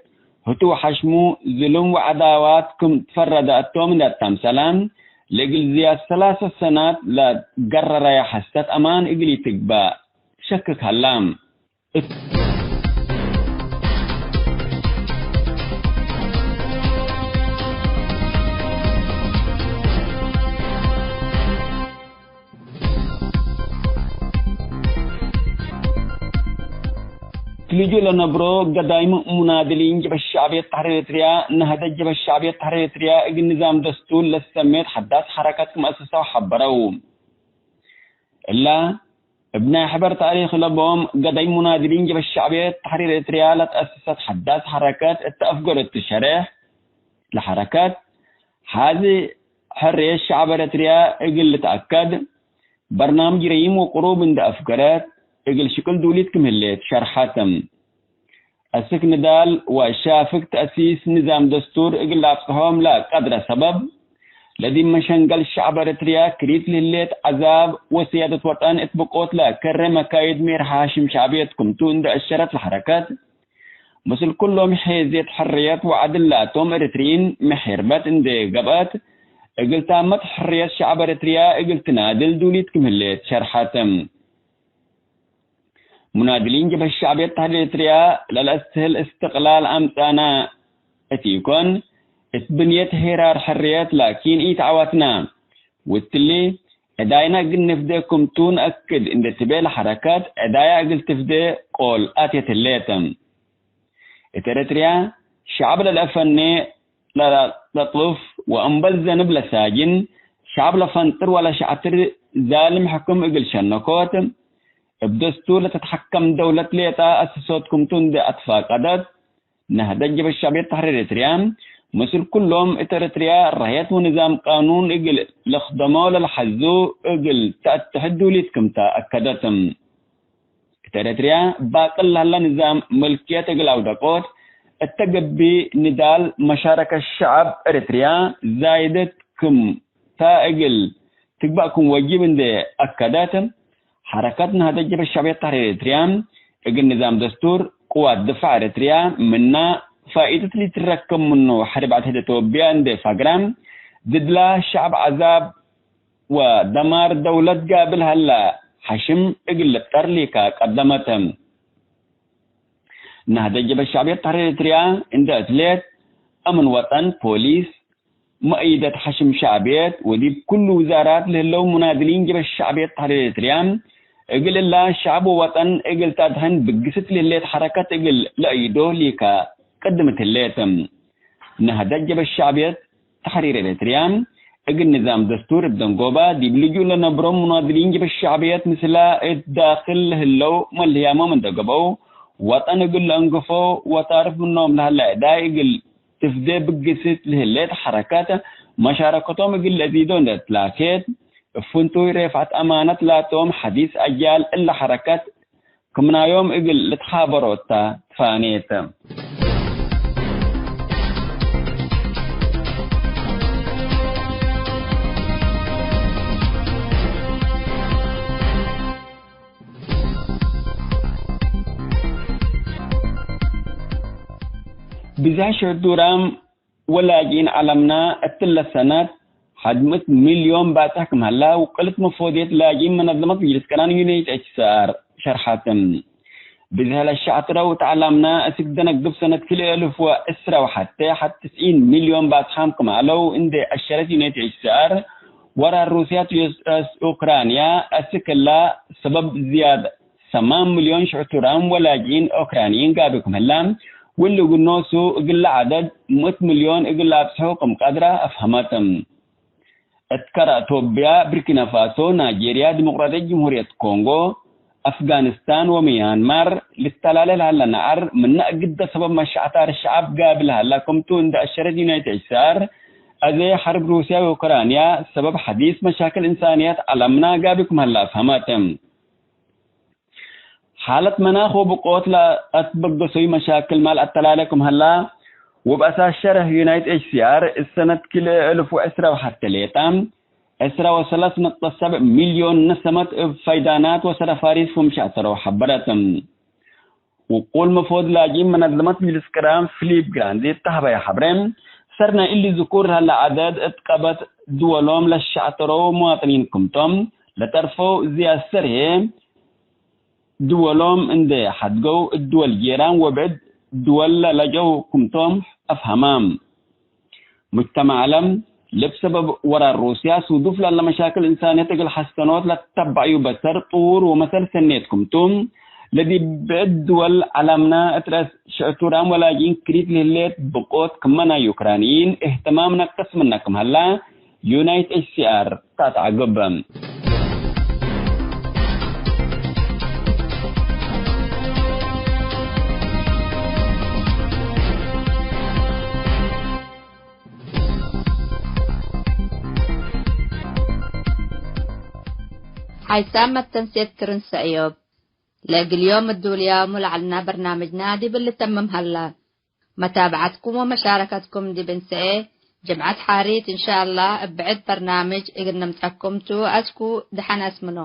ህቱ ወሐሽሙ ዝሉም ወዐዳዋት ክም ትፈረደ እቶም እንዴ አተምሰለ፣ ለእግል ዝያድ ሰላሰ ሰናት ለገረረየ ሐሰት አማን እግል ኢትግበእ ሸክክ ሀላ። እት- ትልጁ ለነብሮ ገዳይም ሙናድሊን ጀበ ሸዕብየት ተሕሪር ኤርትርያ፣ ነህደት ጀበ ሸዕብየት ተሕሪር ኤርትርያ እግል ንዛም ደስቱር ለሰሜት ሐዳስ ሐረከት ክም አሰሰው ሐበረው። እላ እብ ናይ ሕበር ታሪክ ለቦም ገዳይም ሙናድሊን ጀበ ሸዕብየት ተሕሪር ኤርትርያ ለትአሰሰት ሐዳስ ሐረከት እተ አፍገረቱ ሸሬሕ ለሐረከት ሐዚ ሕርየት ሸዕብ ኤረትርያ እግል ልትአከድ፣ በርናምጅ ረዪም ወቅሩብ እንዴ አፍገረት፣ እግል ሽቅል ዱሊት ክም ህሌት ሸርሐት። አስክ ንዳል ወሻፍግ ተእሲስ ንዛም ደስቱር እግል ለአብጽሖም ለቀድረ ሰበብ፣ ለዲብ መሸንገል ሸዕብ ኤረትርያ ክሪት ለህሌት ዐዛብ ወስያደት ወጠን እት ብቆት ለከሬ መካይድ ሜርሐ ሐሽም ሸዕብየት ክምቱ እንዴ አሸረት ለሐረከት፣ ምስል ኩሎም ሔዝየት ሕርየት ወዐድል ላቶም ኤረትርዪን መሔርበት እንዴ ገብአት፣ እግል ታመት ሕርየት ሸዕብ ኤረትርያ እግል ትናድል ዱሊት ክም ህሌት ሸርሐት። ሙናድሊን ጀብሀት ሸዕብየት ተሕሪር ኤረትርያ ለለአስትህል እስትቅላል አምጻና እት ኢኮን፣ እት ብንየት ሄራር ሕርየት ላኪን ኢተዐወትና። ወእትሊ፣ ዕዳይና እግል ንፍዴ ክምቱ ነአክድ እንዴ ትቤ ለሐረከት፣ ዕዳያ እግል ትፍዴ ቆል አትየት ህሌት። እት ኤረትርያ፣ ሸዕብ ለለአፈኔ ለለአጥሉፍ ወእምበል ዘንብ ለሳጅን፣ ሸዕብ ለፈንጥር ወለሸዕትር ዛልም ሕክም እግል ሸነኮት፣ እብ ደስቱር ለትትሐከም ደውለት ሌጣ አስሶት ክምቱ እንዴ አትፋቀደት፣ ነህደት ጀብሀት ሸዕብየት ተሕሪር ኤረትርያ፣ ምስል ኩሎም እት ኤረትርያ ረህየት ወንዛም ቃኑን እግል ልክደሞ ለለሐዙ እግል ተአትሕድ ዱሊት ክምታ አከደት። እት ኤረትርያ ባቅል ለህለ ንዛም ምልክየት እግል አውደቆት እተ ገብእ፣ ንዳል መሻረከት ሸዐብ ኤረትርያ ዛይደት ክም ተ እግል ትግባእ ክም ወጅብ እንዴ አከደት፣ ሐረከት ነህደት ጀብሀት ሸዕብየት ተሕሪር ኤረትርያ እግል ንዛም ደስቱር ቅዋት ድፋዕ ኤረትርያ ምና ፋኢደት ሊትረከብ ምኑ ሐርብ ዐድ ሕድ ኢትዮጵያ እንዴ ፈግረ፣ ድድላ ሸዐብ ዐዛብ ወደማር ደውለት ጋብል ሀላ ሐሽም እግል ልብጠር ሊካ ቀደመት። ነህደት ጀብሀት ሸዕብየት ተሕሪር ኤረትርያ እንዴ አትሌት፣ አምን ወጠን፣ ፖሊስ፣ መእይደት ሐሽም ሸዕብየት ወዲብ ኩሉ ውዛራት ለህለው ሙናድሊን ጀብሀት ሸዕብየት ተሕሪር ኤረትርያ እግል እላ ሸዕብ ወወጠን እግል ተአድሕን ብግስት ለህሌት ሐረከት እግል ለአይዶ ሊካ ቅድምት ህሌት። ነህደት ጀብሀት ሸዕብየት ተሕሪር ኤረትርያ እግል ንዛም ደስቱር እብ ደንጎባ፣ ዲብ ልጁእ ለነብሮ ሙናድሊን ጀብሀት ሸዕብየት ምስላ እት ዳክል ለህለው መልህያሞም እንዴ ገብአው፣ ወጠን እግል ለአንግፎ ወታርፍ ምኖም ለሀለ ዕዳይ እግል ትፍዴ ብግስት ለህሌት ሐረከት፣ መሻረከቶም እግል ለዚዶ እንዴ ትላኬት፣ እብ ፍንቱይ ሬፍዐት አማነት ላቶም ሐዲስ አጅያል እለ ሐረከት ክምናዮም እግል ልትሓበሮ እተ ትፋኔት። ብዝሕ ሽዑብ ዱራም ወላጅኢን ዐለምና እትለ ሰነት ሐድ ምእት ሚልዮን ባጽሕ ክም ሀላ፣ ውቅልት መፎድየት ላጅኢን መነዘመት ምጅልስ ቅራን ዩናይት ኤች ሲ አር ሸርሐት። ብዝሕ ለሸዐትረው እት ዐለምና፣ እስክ ደነግብ ሰነት ክልኤ እልፍ ወዕስራ ወሐቴ ሐድ ትስዒን ሚልዮን ባጽሓም ክም ዐለው እንዴ አሸረት ዩናይት ኤች ሲ አር፣ ወራር ሩስያ ቱ ዩኤስ ኡክራንያ እስክ እላ ሰበብ ዝያድ ሰማን ሚልዮን ሽዑብ ቱራም ወላጅኢን ኦክራንይን ጋብእ ክም ህላ፣ ወእሊ እግል ኖሱ እግለ ዐደድ ምእት ሚልዮን እግል ለአብጽሖ ክም ቀድረ አፍሀመት። እት ከረ ቶብያ፣ ብርኪና ፋሶ፣ ናይጄርያ፣ ዲሞቅራጥያት ጅምሁርየት ኮንጎ፣ አፍጋኒስታን ወምያንማር ልተላሌ ለሀለ ነዐር፣ ምነ እግደ ሰበብ መሸዐታር ሸዐብ ጋብእ ለሀላ ክምቱ እንዴ አሸረት ዩናይት ኤች ሲ አር፣ አዜ ሐርብ ሩስያ ወኡክራንያ ሰበብ ሐዲስ መሻክል እንሳንየት ዐለምና ጋብእ ክም ህላ አፍሀመት። ሓለት መናኽ ወብቆት ለአትበገሶዩ መሻክል ማል አተላሌ ክም ሀላ፣ ወእብ አሳስ ሸርሕ ዩናይት ኤች ሲ አር፣ እሰነት ክልኤ እልፍ ወዕስራ ወሐቴ ሌጠ፣ ዕስራ ወሰለስ ነጥብ ሰብዕ ሚልዮን ነሰመት እብ ፈይዳናት ወሰረፋሪት ክም ሸዐተረው ሐበረት። ውቁል መፎድ ላጅኢን መነዘመት ምጅልስ ቅራን ፊሊፕ ግራንዲ እተ ሀበየ ሐብሬ፣ ሰር ናይ እሊ ዝኩር ለሀለ ዐደድ እት ቀበት ድወሎም ለሸዐተረው መዋጥኒን ክምቶም፣ ለጠርፈው ዝያድ ሰር ህዬ፣ ድወሎም እንዴ ሐድገው፣ እት ድወል ጄራን ወብዕድ ድወል ለለጀው ክምቶም አፍሀማም። ሙጅተመዕ ዐለም፣ ልብ ሰበብ ወራር ሩስያ፣ ሱዱፍ ለለ መሻክል እንሳንየት እግል ሐሰኖት ለትተበዕዩ በሰር ጥዉር ወመሰል ሰኔት ክምቱ፣ ለዲብ ብዕድ ድወል ዐለምና እት ረአስ ሽዕቱራም ወላጅኢን ክሪት ለህሌት ብቆት ክመ ናይ ዩክራንይን እህትማም ነቅስ ምነ ክም ሀላ፣ ዩናይት ኤች ሲ አር ተአትዐግብ። ሓይሳም መተንሴት ክርን ሰእዮብ። ለእግል ዮም እዱልያሙ ለዐልና በርናምጅና ዲብ ልተምም ሀላ። መታብዐትኩም ወመሻረከትኩም ዲብ እንሰኤ ጅምዐት ሓሪት እንሻአላህ እብ ብዕድ በርናምጅ እግል ንምጸኩም ቱ። አስኩ ደሐን አስምኖ።